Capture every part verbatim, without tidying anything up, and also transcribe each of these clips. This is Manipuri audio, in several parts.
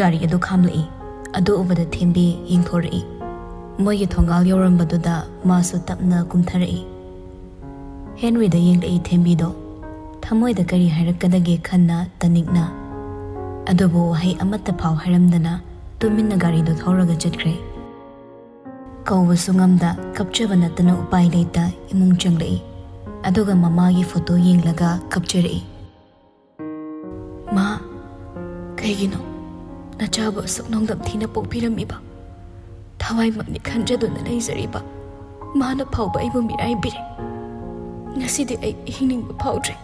ꯒꯥꯔꯤ ꯑꯗꯨ ꯈꯥꯝꯂꯛꯏ꯫ ꯑꯗꯨ ꯎꯕꯗ ꯊꯦꯝꯕꯤ ꯌꯦꯡꯊꯣꯔꯛꯏ꯫ ꯃꯣꯏꯒꯤ ꯊꯣꯡꯒꯥꯜ ꯌꯧꯔꯝꯕꯗꯨꯗ ꯃꯥꯁꯨ ꯇꯞꯅ ꯀꯨꯝꯊꯔꯛꯏ꯫ ꯍꯦꯟꯔꯤꯗ ꯌꯦꯡꯂꯛꯏ ꯊꯦꯝꯕꯤꯗꯣ꯫ ꯊꯃꯣꯏꯗ ꯀꯔꯤ ꯍꯥꯏꯔꯛꯀꯗꯒꯦ ꯈꯟꯅ ꯇꯅꯤꯛꯅ꯫ ꯑꯗꯨꯕꯨ ꯋꯥꯍꯩ ꯑꯃꯠꯇ ꯐꯥꯎ ꯍꯥꯏꯔꯝꯗꯅ ꯇꯨꯃꯤꯟꯅ ꯒꯥꯔꯤꯗꯨ ꯊꯧꯔꯒ ꯆꯠꯈ꯭ꯔꯦ꯫ ꯀꯧꯕꯁꯨ ꯉꯝꯗ ꯀꯞꯆꯕ ꯅꯠꯇꯅ ꯎꯄꯥꯏ ꯂꯩꯇ ꯏꯃꯨꯡ ꯆꯪꯂꯛꯏ꯫ ꯑꯗꯨꯒ ꯃꯃꯥꯒꯤ ꯐꯣꯇꯣ ꯌꯦꯡꯂꯒ ꯀꯞꯆꯔꯛꯏ꯫ "ꯃꯥ, ꯀꯩꯒꯤꯅꯣ ꯅꯆꯥꯕꯨ ꯑꯁꯨꯛ ꯅꯣꯡꯗꯝ ꯊꯤꯅ ꯄꯣꯛꯄꯤꯔꯝꯃꯤꯕ? ꯊꯋꯥꯏꯃꯛꯅꯤ ꯈꯟꯖꯗꯨꯅ ꯂꯩꯖꯔꯤꯕ ꯃꯥꯅ ꯐꯥꯎꯕ ꯑꯩꯕꯨ ꯃꯤꯔꯥꯏꯕꯤꯔꯦ꯫ ꯉꯁꯤꯗꯤ ꯑꯩ ꯍꯤꯡꯅꯤꯡꯕ ꯐꯥꯎꯗ꯭ꯔꯦ꯫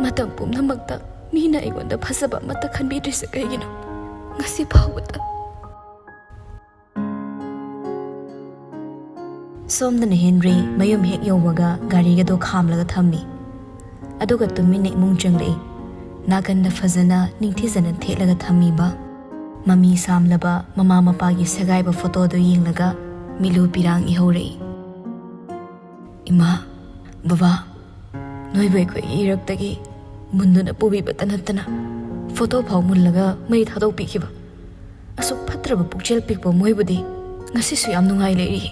ꯃꯇꯝ ꯄꯨꯝꯅꯃꯛꯇ ꯃꯤꯅ ꯑꯩꯉꯣꯟꯗ ꯐꯖꯕ ꯑꯃꯠꯇ ꯈꯟꯕꯤꯗ꯭ꯔꯤꯁꯦ ꯀꯩꯒꯤꯅꯣ? ꯉꯁꯤ ꯐꯥꯎꯕꯗ"꯫ ꯁꯣꯝꯗꯅ ꯍꯦꯟꯔꯤ ꯃꯌꯨꯝ ꯍꯦꯛ ꯌꯧꯕꯒ ꯒꯥꯔꯤꯒꯗꯣ ꯈꯥꯝꯂꯒ ꯊꯝꯃꯤ꯫ ꯑꯗꯨꯒ ꯇꯨꯃꯤꯟꯅ ꯏꯃꯨꯡ ꯆꯪꯂꯛꯏ꯫ ꯅꯥꯀꯟꯗ ꯐꯖꯅ ꯅꯤꯡꯊꯤꯖꯅ ꯊꯦꯠꯂꯒ ꯊꯝꯃꯤꯕ ꯃꯃꯤ ꯁꯥꯝꯂꯕ ꯃꯃꯥ ꯃꯄꯥꯒꯤ ꯁꯦꯒꯥꯏꯕ ꯐꯣꯇꯣꯗꯨ ꯌꯦꯡꯂꯒ ꯃꯤꯠꯂꯨ ꯄꯤꯔꯥꯡ ꯏꯍꯧꯔꯛꯏ꯫ "ꯏꯃꯥ, ꯕꯕꯥ, ꯅꯣꯏꯕꯨ ꯑꯩꯈꯣꯏꯒꯤ ꯏꯔꯛꯇꯒꯤ ꯃꯨꯟꯗꯨꯅ ꯄꯨꯕꯤꯕꯇ ꯅꯠꯇꯅ ꯐꯣꯇꯣ ꯐꯥꯎ ꯃꯨꯜꯂꯒ ꯃꯩ ꯊꯥꯗꯣꯛꯄꯤꯈꯤꯕ ꯑꯁꯨꯛ ꯐꯠꯇ꯭ꯔꯕ ꯄꯨꯛꯆꯦꯜ ꯄꯤꯛꯄ ꯃꯣꯏꯕꯨꯗꯤ ꯉꯁꯤꯁꯨ ꯌꯥꯝ ꯅꯨꯡꯉꯥꯏ ꯂꯩꯔꯤ꯫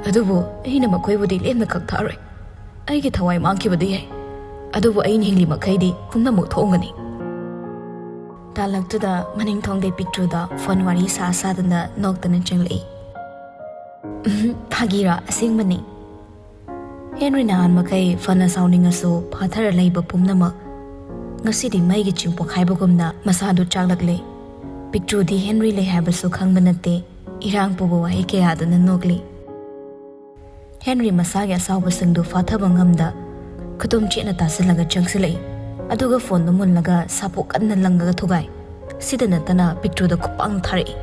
ꯑꯗꯨꯕꯨ ꯑꯩꯅ ꯃꯈꯣꯏꯕꯨꯗꯤ ꯂꯦꯝꯅ ꯀꯛꯊꯛꯑꯔꯣꯏ꯫ ꯑꯩꯒꯤ ꯊꯋꯥꯏ ꯃꯥꯡꯈꯤꯕꯗꯤ ꯌꯥꯏ, ꯑꯗꯨꯕꯨ ꯑꯩꯅ ꯍꯤꯡꯂꯤ ꯃꯈꯩꯗꯤ ꯄꯨꯝꯅꯃꯛ ꯊꯣꯛꯑꯝꯒꯅꯤ"꯫ ꯇꯥꯂꯛꯇꯨꯗ ꯃꯅꯤꯡ ꯊꯣꯡꯗꯩ ꯄꯤꯛꯇ꯭ꯔꯨꯗ ꯐꯣꯟ ꯋꯥꯔꯤ ꯁꯥ ꯁꯥꯗꯨꯅ ꯅꯣꯛꯇꯅ ꯆꯪꯂꯛꯏ꯫ "ꯎꯝ, ꯐꯥꯒꯤꯔꯥ ꯑꯁꯦꯡꯕꯅꯤ?" ꯍꯦꯟꯔꯤ ꯅꯍꯥꯟ ꯃꯈꯩ ꯐꯅ ꯁꯥꯎꯅꯤꯡꯉꯁꯨ ꯐꯥꯊꯔ ꯂꯩꯕ ꯄꯨꯝꯅꯃꯛ ꯉꯁꯤꯗꯤ ꯃꯩꯒꯤ ꯆꯤꯡ ꯄꯣꯛꯈꯥꯏꯕꯒꯨꯝꯅ ꯃꯁꯥꯗꯨ ꯆꯥꯛꯂꯛꯂꯦ꯫ ꯄꯤꯛꯇ꯭ꯔꯨꯗꯤ ꯍꯦꯟꯔꯤ ꯂꯩ ꯍꯥꯏꯕꯁꯨ ꯈꯪꯕ ꯅꯠꯇꯦ꯫ ꯏꯔꯥꯡ ꯄꯨꯕ ꯋꯥꯍꯩ ꯀꯌꯥꯗꯨꯅ ꯅꯣꯛꯂꯤ꯫ ꯍꯦꯟꯔꯤ ꯃꯁꯥꯒꯤ ꯑꯁꯥꯎꯕꯁꯤꯡꯗꯨ ꯐꯥꯊꯕ ꯉꯝꯗ ꯈꯨꯇꯨꯝ ꯆꯦꯠꯅ ꯇꯥꯁꯤꯜꯂꯒ ꯆꯪꯁꯤꯜꯂꯛꯏ꯫ ꯑꯗꯨꯒ ꯐꯣꯟꯗꯨ ꯃꯨꯜꯂꯒ ꯁꯥꯄꯣꯛ ꯀꯟꯅ ꯂꯪꯉꯒ ꯊꯨꯒꯥꯏ꯫ ꯁꯤꯗ ꯅꯠꯇꯅ ꯄꯤꯛꯇ꯭ꯔꯨꯗ ꯈꯨꯄꯥꯛꯅ ꯊꯥꯔꯛꯏ꯫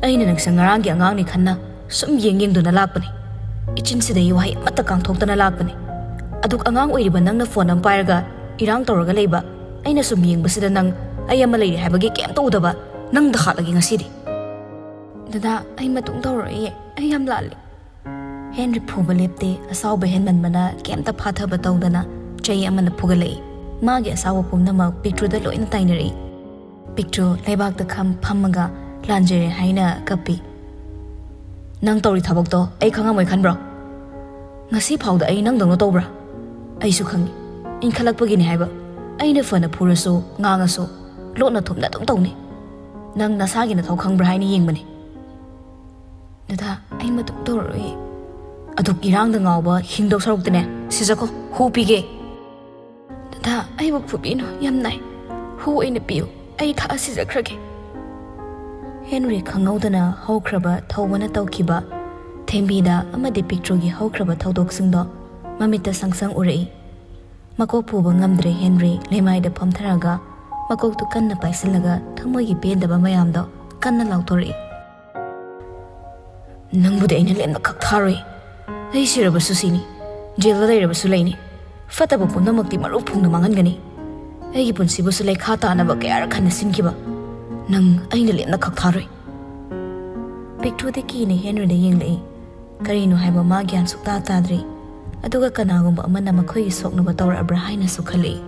"ꯑꯩꯅ ꯅꯪꯁꯦ ꯉꯔꯥꯡꯒꯤ ꯑꯉꯥꯡꯅꯤ ꯈꯟꯅ ꯁꯨꯝ ꯌꯦꯡ ꯌꯦꯡꯗꯨꯅ ꯂꯥꯛꯄꯅꯤ꯫ ꯏꯆꯤꯟꯁꯤꯗꯒꯤ ꯋꯥꯍꯩ ꯑꯃꯠꯇ ꯀꯥꯡꯊꯣꯛꯇꯅ ꯂꯥꯛꯄꯅꯤ꯫ ꯑꯗꯨꯛ ꯑꯉꯥꯡ ꯑꯣꯏꯔꯤꯕ ꯅꯪꯅ ꯐꯣꯟ ꯑꯃ ꯄꯥꯏꯔꯒ ꯏꯔꯥꯡ ꯇꯧꯔꯒ ꯂꯩꯕ, ꯑꯩꯅ ꯁꯨꯝ ꯌꯦꯡꯕꯁꯤꯗ ꯅꯪ ꯑꯩ ꯑꯃ ꯂꯩꯔꯤ ꯍꯥꯏꯕꯒꯤ ꯀꯩꯝꯇ ꯎꯗꯕ ꯅꯪꯗ ꯍꯥꯠꯂꯒꯦ ꯉꯁꯤꯗꯤ"꯫ "ꯗꯗꯥ, ꯑꯩ ꯃꯇꯨꯡ ꯇꯧꯔꯛꯑꯣꯏꯌꯦ, ꯑꯩ ꯌꯥꯝ ꯂꯥꯜꯂꯦ"꯫ ꯍꯦꯟꯔꯤ ꯐꯨꯕ ꯂꯦꯞꯇꯦ꯫ ꯑꯁꯥꯎꯕ ꯍꯦꯟꯃꯟꯕꯅ ꯀꯩꯝꯇ ꯐꯥꯊꯕ ꯇꯧꯗꯅ ꯆꯩ ꯑꯃꯅ ꯐꯨꯒꯠꯂꯛꯏ꯫ ꯃꯥꯒꯤ ꯑꯁꯥꯎꯕ ꯄꯨꯝꯅꯃꯛ ꯄꯤꯛꯇ꯭ꯔꯨꯗ ꯂꯣꯏꯅ ꯇꯥꯏꯅꯔꯛꯏ꯫ ꯄꯤꯛꯇ꯭ꯔꯨ ꯂꯩꯕꯥꯛꯇ ꯈꯝ ꯐꯝꯃꯒ ꯂꯥꯟꯖꯔꯦ ꯍꯥꯏꯅ ꯀꯞꯄꯤ꯫ "ꯅꯪ ꯇꯧꯔꯤ ꯊꯕꯛꯇꯣ ꯑꯩ ꯈꯪꯉꯝꯃꯣꯏ ꯈꯟꯕ꯭ꯔꯣ? ꯉꯁꯤ ꯐꯥꯎꯗ ꯑꯩ ꯅꯪꯗꯧꯅ ꯇꯧꯕ꯭ꯔꯥ?" "ꯑꯩꯁꯨ ꯈꯪꯉꯤ, ꯏꯟꯈꯠꯂꯛꯄꯒꯤꯅꯤ ꯍꯥꯏꯕ꯫ ꯑꯩꯅ ꯐꯅ ꯐꯨꯔꯁꯨ, ꯉꯥꯡꯉꯁꯨ, ꯂꯣꯠꯅ ꯊꯨꯞꯅ ꯑꯗꯨꯝ ꯇꯧꯅꯤ꯫ ꯅꯪ ꯅꯁꯥꯒꯤ ꯅꯊꯧ ꯈꯪꯕ꯭ꯔꯥ ꯍꯥꯏꯅ ꯌꯦꯡꯕꯅꯤ꯫" "ꯗꯗꯥ, ꯑꯩ ꯃꯇꯨꯡ ꯇꯧꯔꯔꯣꯏꯌꯦ꯫" "ꯑꯗꯨꯛ ꯏꯔꯥꯡꯗ ꯉꯥꯎꯕ ꯍꯤꯡꯗꯧ ꯁꯔꯨꯛꯇꯅꯦ, ꯁꯤꯖꯈꯣ, ꯍꯨ ꯄꯤꯒꯦ꯫" "ꯗꯗꯥ, ꯑꯩꯕꯨ ꯐꯨꯕꯤꯅꯨ, ꯌꯥꯝ ꯅꯥꯏ꯫ ꯍꯨ ꯑꯣꯏꯅ ꯄꯤꯌꯨ, ꯑꯩ ꯊꯛꯑ ꯁꯤꯖꯈ꯭ꯔꯒꯦ꯫" ꯍꯦꯟꯔꯤ ꯈꯪꯍꯧꯗꯅ ꯍꯧꯈ꯭ꯔꯕ ꯊꯧꯕꯅ ꯇꯧꯈꯤꯕ ꯊꯦꯝꯕꯤꯗ ꯑꯃꯗꯤ ꯄꯤꯛꯇ꯭ꯔꯨꯒꯤ ꯍꯧꯈ꯭ꯔꯕ ꯊꯧꯗꯣꯛꯁꯤꯡꯗꯣ ꯃꯃꯤꯠꯇ ꯁꯪ ꯁꯪ ꯎꯔꯛꯏ꯫ ꯃꯀꯣꯛ ꯄꯨꯕ ꯉꯝꯗ꯭ꯔꯦ ꯍꯦꯟꯔꯤ ꯂꯩꯃꯥꯏꯗ ꯐꯝꯊꯔꯒ ꯃꯀꯣꯛꯇꯨ ꯀꯟꯅ ꯄꯥꯏꯁꯤꯜꯂꯒ ꯊꯃꯣꯏꯒꯤ ꯄꯦꯟꯗꯕ ꯃꯌꯥꯝꯗꯣ ꯀꯟꯅ ꯂꯥꯎꯊꯣꯔꯛꯏ꯫ "ꯅꯪꯕꯨꯗꯤ ꯑꯩꯅ ꯂꯦꯝꯅ ꯈꯛ ꯊꯥꯔꯣꯏ꯫ ꯑꯩ ꯁꯤꯔꯕꯁꯨ ꯁꯤꯅꯤ, ꯖꯦꯜꯗ ꯂꯩꯔꯕꯁꯨ ꯂꯩꯅꯤ꯫ ꯐꯠꯇꯕ ꯄꯨꯝꯅꯃꯛꯇꯤ ꯃꯔꯨ ꯐꯨꯡꯅ ꯃꯥꯡꯍꯟꯒꯅꯤ꯫ ꯑꯩꯒꯤ ꯄꯨꯟꯁꯤꯕꯨꯁꯨ ꯂꯩꯈꯥ ꯇꯥꯅꯕ ꯀꯌꯥꯔꯛ ꯍꯟꯅ ꯁꯤꯟꯈꯤꯕ ꯅꯪ ꯑꯩꯅ ꯂꯦꯝꯅ ꯈꯛ ꯊꯥꯔꯣꯏ꯫" ꯄꯤꯛꯇ꯭ꯔꯨꯗꯤ ꯀꯤꯅ ꯍꯦꯟꯔꯤꯗ ꯌꯦꯡꯂꯛꯏ꯫ ꯀꯔꯤꯅꯣ ꯍꯥꯏꯕ ꯃꯥ ꯒ꯭ꯌꯥꯟ ꯁꯨꯛꯇꯥ ꯇꯥꯗ꯭ꯔꯤ꯫ ꯑꯗꯨꯒ ꯀꯅꯥꯒꯨꯝꯕ ꯑꯃꯅ ꯃꯈꯣꯏꯒꯤ ꯁꯣꯛꯅꯕ ꯇꯧꯔꯛꯑꯕ꯭ꯔꯥ ꯍꯥꯏꯅꯁꯨ ꯈꯜꯂꯛꯏ꯫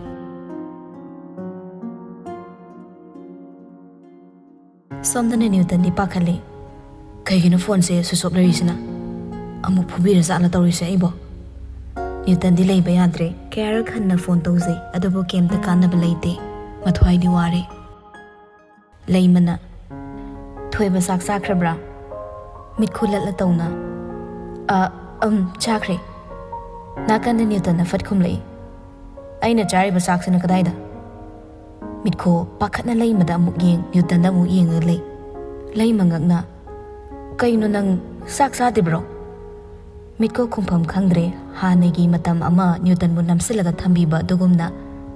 ꯁꯣꯝꯗꯅ ꯅ꯭ꯌꯨꯇꯟꯗꯤ ꯄꯥꯈꯠꯂꯤ꯫ "ꯀꯩꯒꯤꯅꯣ ꯐꯣꯟꯁꯦ ꯁ꯭ꯋꯤꯆ ꯑꯣꯐ ꯂꯩꯔꯤꯁꯤꯅ? ꯑꯃꯨꯛ ꯐꯨꯕꯤꯔ ꯖꯥꯠꯂ ꯇꯧꯔꯤꯁꯦ ꯑꯩꯕꯣ?" ꯅ꯭ꯌꯨꯇꯟꯗꯤ ꯂꯩꯕ ꯌꯥꯗ꯭ꯔꯦ꯫ ꯀꯌꯥꯔꯛ ꯍꯟꯅ ꯐꯣꯟ ꯇꯧꯖꯩ, ꯑꯗꯨꯕꯨ ꯀꯩꯝꯇ ꯀꯥꯟꯅꯕ ꯂꯩꯇꯦ꯫ ꯃꯊ꯭ꯋꯥꯏꯗꯤ ꯋꯥꯔꯦ꯫ ꯂꯩꯃꯅ, "ꯊꯣꯏꯕ ꯆꯥꯛ ꯆꯥꯈ꯭ꯔꯕ꯭ꯔꯥ?" ꯃꯤꯠꯈꯨ ꯂꯠꯂ ꯇꯧꯅ, "ꯑ, ꯑꯝ, ꯆꯥꯈ꯭ꯔꯦ꯫" ꯅꯥꯀꯟꯗ ꯅ꯭ꯌꯨꯇꯟꯅ ꯐꯠ ꯈꯨꯝꯂꯛꯏ꯫ "ꯑꯩꯅ ꯆꯥꯔꯤꯕ ꯆꯥꯛꯁꯤꯅ ꯀꯗꯥꯏꯗ?" ꯃꯤꯠꯈꯨ ꯄꯥꯈꯠꯅ ꯂꯩꯃꯗ ꯑꯃꯨꯛ ꯌꯦꯡ, ꯅ꯭ꯌꯨꯇꯟꯗ ꯑꯃꯨꯛ ꯌꯦꯡꯉꯒ ꯂꯩ꯫ ꯂꯩꯃ ꯉꯛꯅ, "ꯀꯩꯅꯣ ꯅꯪ ꯆꯥꯛ ꯆꯥꯗ꯭ꯔꯤꯕ꯭ꯔꯣ?" ꯃꯤꯠꯈꯨ ꯈꯨꯝꯐꯝ ꯈꯪꯗ꯭ꯔꯦ꯫ ꯍꯥꯟꯅꯒꯤ ꯃꯇꯝ ꯑꯃ ꯅ꯭ꯌꯨꯇꯟꯕꯨ ꯅꯝꯁꯤꯜꯂꯒ ꯊꯝꯕꯤꯕ ꯑꯗꯨꯒꯨꯝꯅ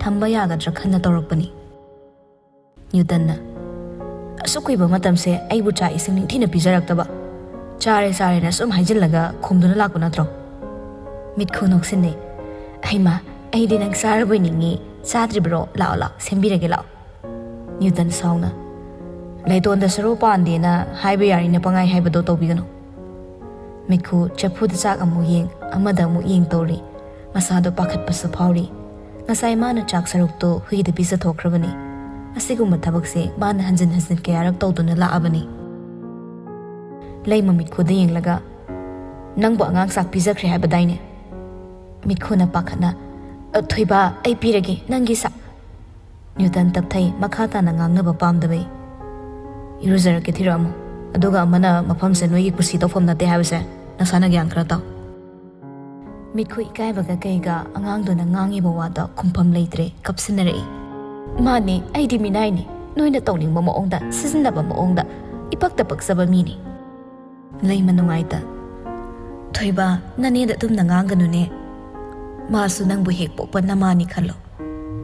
ꯊꯝꯕ ꯌꯥꯒꯗ꯭ꯔꯥ ꯈꯟꯅ ꯇꯧꯔꯛꯄꯅꯤ꯫ ꯅ꯭ꯌꯨꯇꯟꯅ, "ꯑꯁꯨꯛ ꯀꯨꯏꯕ ꯃꯇꯝꯁꯦ ꯑꯩꯕꯨ ꯆꯥꯛ ꯏꯁꯤꯡ ꯅꯤꯡꯊꯤꯅ ꯄꯤꯖꯔꯛꯇꯕ, ꯆꯥꯔꯦ ꯆꯥꯔꯦꯅ ꯁꯨꯝ ꯍꯥꯏꯖꯤꯜꯂꯒ ꯈꯨꯝꯗꯨꯅ ꯂꯥꯛꯄ ꯅꯠꯇ꯭ꯔꯣ?" ꯃꯤꯠꯈꯨ ꯅꯣꯛꯁꯤꯟꯅꯩ꯫ "ꯍꯩꯃꯥ, ꯑꯩꯗꯤ ꯅꯪ ꯆꯥꯔꯕꯣꯏ ꯅꯤꯡꯉꯤ꯫ ꯆꯥꯗ꯭ꯔꯤꯕ꯭ꯔꯣ? ꯂꯥꯛꯑꯣ, ꯂꯥꯛꯑꯣ, ꯁꯦꯝꯕꯤꯔꯒꯦ, ꯂꯥꯛꯑꯣ꯫" ꯅ꯭ꯌꯨꯇꯟ ꯁꯥꯎꯅ, "ꯂꯩꯇꯣꯟꯗ ꯁꯔꯨ ꯄꯥꯟꯗꯦꯅ ꯍꯥꯏꯕ ꯌꯥꯔꯤꯅ ꯄꯪꯍꯥꯏ ꯍꯥꯏꯕꯗꯣ ꯇꯧꯕꯤꯒꯅꯨ꯫" ꯃꯤꯠꯈꯨ ꯆꯐꯨꯗ ꯆꯥꯛ ꯑꯃꯨꯛ ꯌꯦꯡ, ꯑꯃꯗ ꯑꯃꯨꯛ ꯌꯦꯡ ꯇꯧꯔꯤ꯫ ꯃꯁꯥꯗꯣ ꯄꯥꯈꯠꯄꯁꯨ ꯐꯥꯎꯔꯤ꯫ ꯉꯁꯥꯏ ꯃꯥꯅ ꯆꯥꯛ ꯁꯔꯨꯛꯇꯣ ꯍꯨꯏꯗ ꯄꯤꯖꯊꯣꯛꯈ꯭ꯔꯕꯅꯤ꯫ ꯑꯁꯤꯒꯨꯝꯕ ꯊꯕꯛꯁꯦ ꯃꯥꯅ ꯍꯟꯖꯤꯟ ꯍꯟꯖꯤꯟ ꯀꯌꯥꯔꯛ ꯇꯧꯗꯨꯅ ꯂꯥꯛꯑꯕꯅꯤ꯫ ꯂꯩꯃ ꯃꯤꯠꯈꯨꯗ ꯌꯦꯡꯂꯒ, "ꯅꯪꯕꯨ ꯑꯉꯥꯡ ꯆꯥꯛ ꯄꯤꯖꯈ꯭ꯔꯦ ꯍꯥꯏꯕꯗꯥꯏꯅꯦ?" ꯃꯤꯠꯈꯨꯅ ꯄꯥꯈꯠꯅ, "ꯑ, ꯊꯣꯏꯕ, ꯑꯩ ꯄꯤꯔꯒꯦ ꯅꯪꯒꯤ ꯆꯥꯛ꯫" ꯅ꯭ꯌꯨꯇꯟ ꯇꯞꯊꯩ, ꯃꯈꯥ ꯇꯥꯅ ꯉꯥꯡꯅꯕ ꯄꯥꯝꯗꯕꯩ꯫ "ꯏꯔꯨꯖꯔꯛꯀꯦ, ꯊꯤꯔꯛꯑꯝꯃꯣ꯫ ꯑꯗꯨꯒ ꯑꯃꯅ ꯃꯐꯝꯁꯦ ꯅꯣꯏꯒꯤ ꯀꯨꯁꯤ ꯇꯧꯐꯝ ꯅꯠꯇꯦ ꯍꯥꯏꯕꯁꯦ ꯅꯁꯥꯅ ꯒ꯭ꯌꯥꯟ ꯈꯔ ꯇꯥꯎ꯫" ꯃꯤꯠꯈꯨ ꯏꯀꯥꯏꯕꯒ ꯀꯩꯒ ꯑꯉꯥꯡꯗꯨꯅ ꯉꯥꯡꯉꯤꯕ ꯋꯥꯗꯣ ꯈꯨꯝꯐꯝ ꯂꯩꯇ꯭ꯔꯦ, ꯀꯞꯁꯤꯟꯅꯔꯛꯏ꯫ "ꯃꯥꯅꯦ, ꯑꯩꯗꯤ ꯃꯤꯅꯥꯏꯅꯤ꯫ ꯅꯣꯏꯅ ꯇꯧꯅꯤꯡꯕ ꯃꯑꯣꯡꯗ, ꯁꯤꯖꯤꯟꯅꯕ ꯃꯑꯣꯡꯗ ꯏꯄꯛꯇ ꯄꯛꯆꯕ ꯃꯤꯅꯤ꯫" ꯂꯩꯃ ꯅꯨꯡꯉꯥꯏꯇ, "ꯊꯣꯏꯕ, ꯅꯅꯦꯗ ꯑꯗꯨꯝꯅ ꯉꯥꯡꯒꯅꯨꯅꯦ꯫ ꯃꯥꯁꯨ ꯅꯪꯕꯨ ꯍꯦꯛ ꯄꯣꯛꯄ ꯅꯃꯥꯅꯤ ꯈꯜꯂꯣ꯫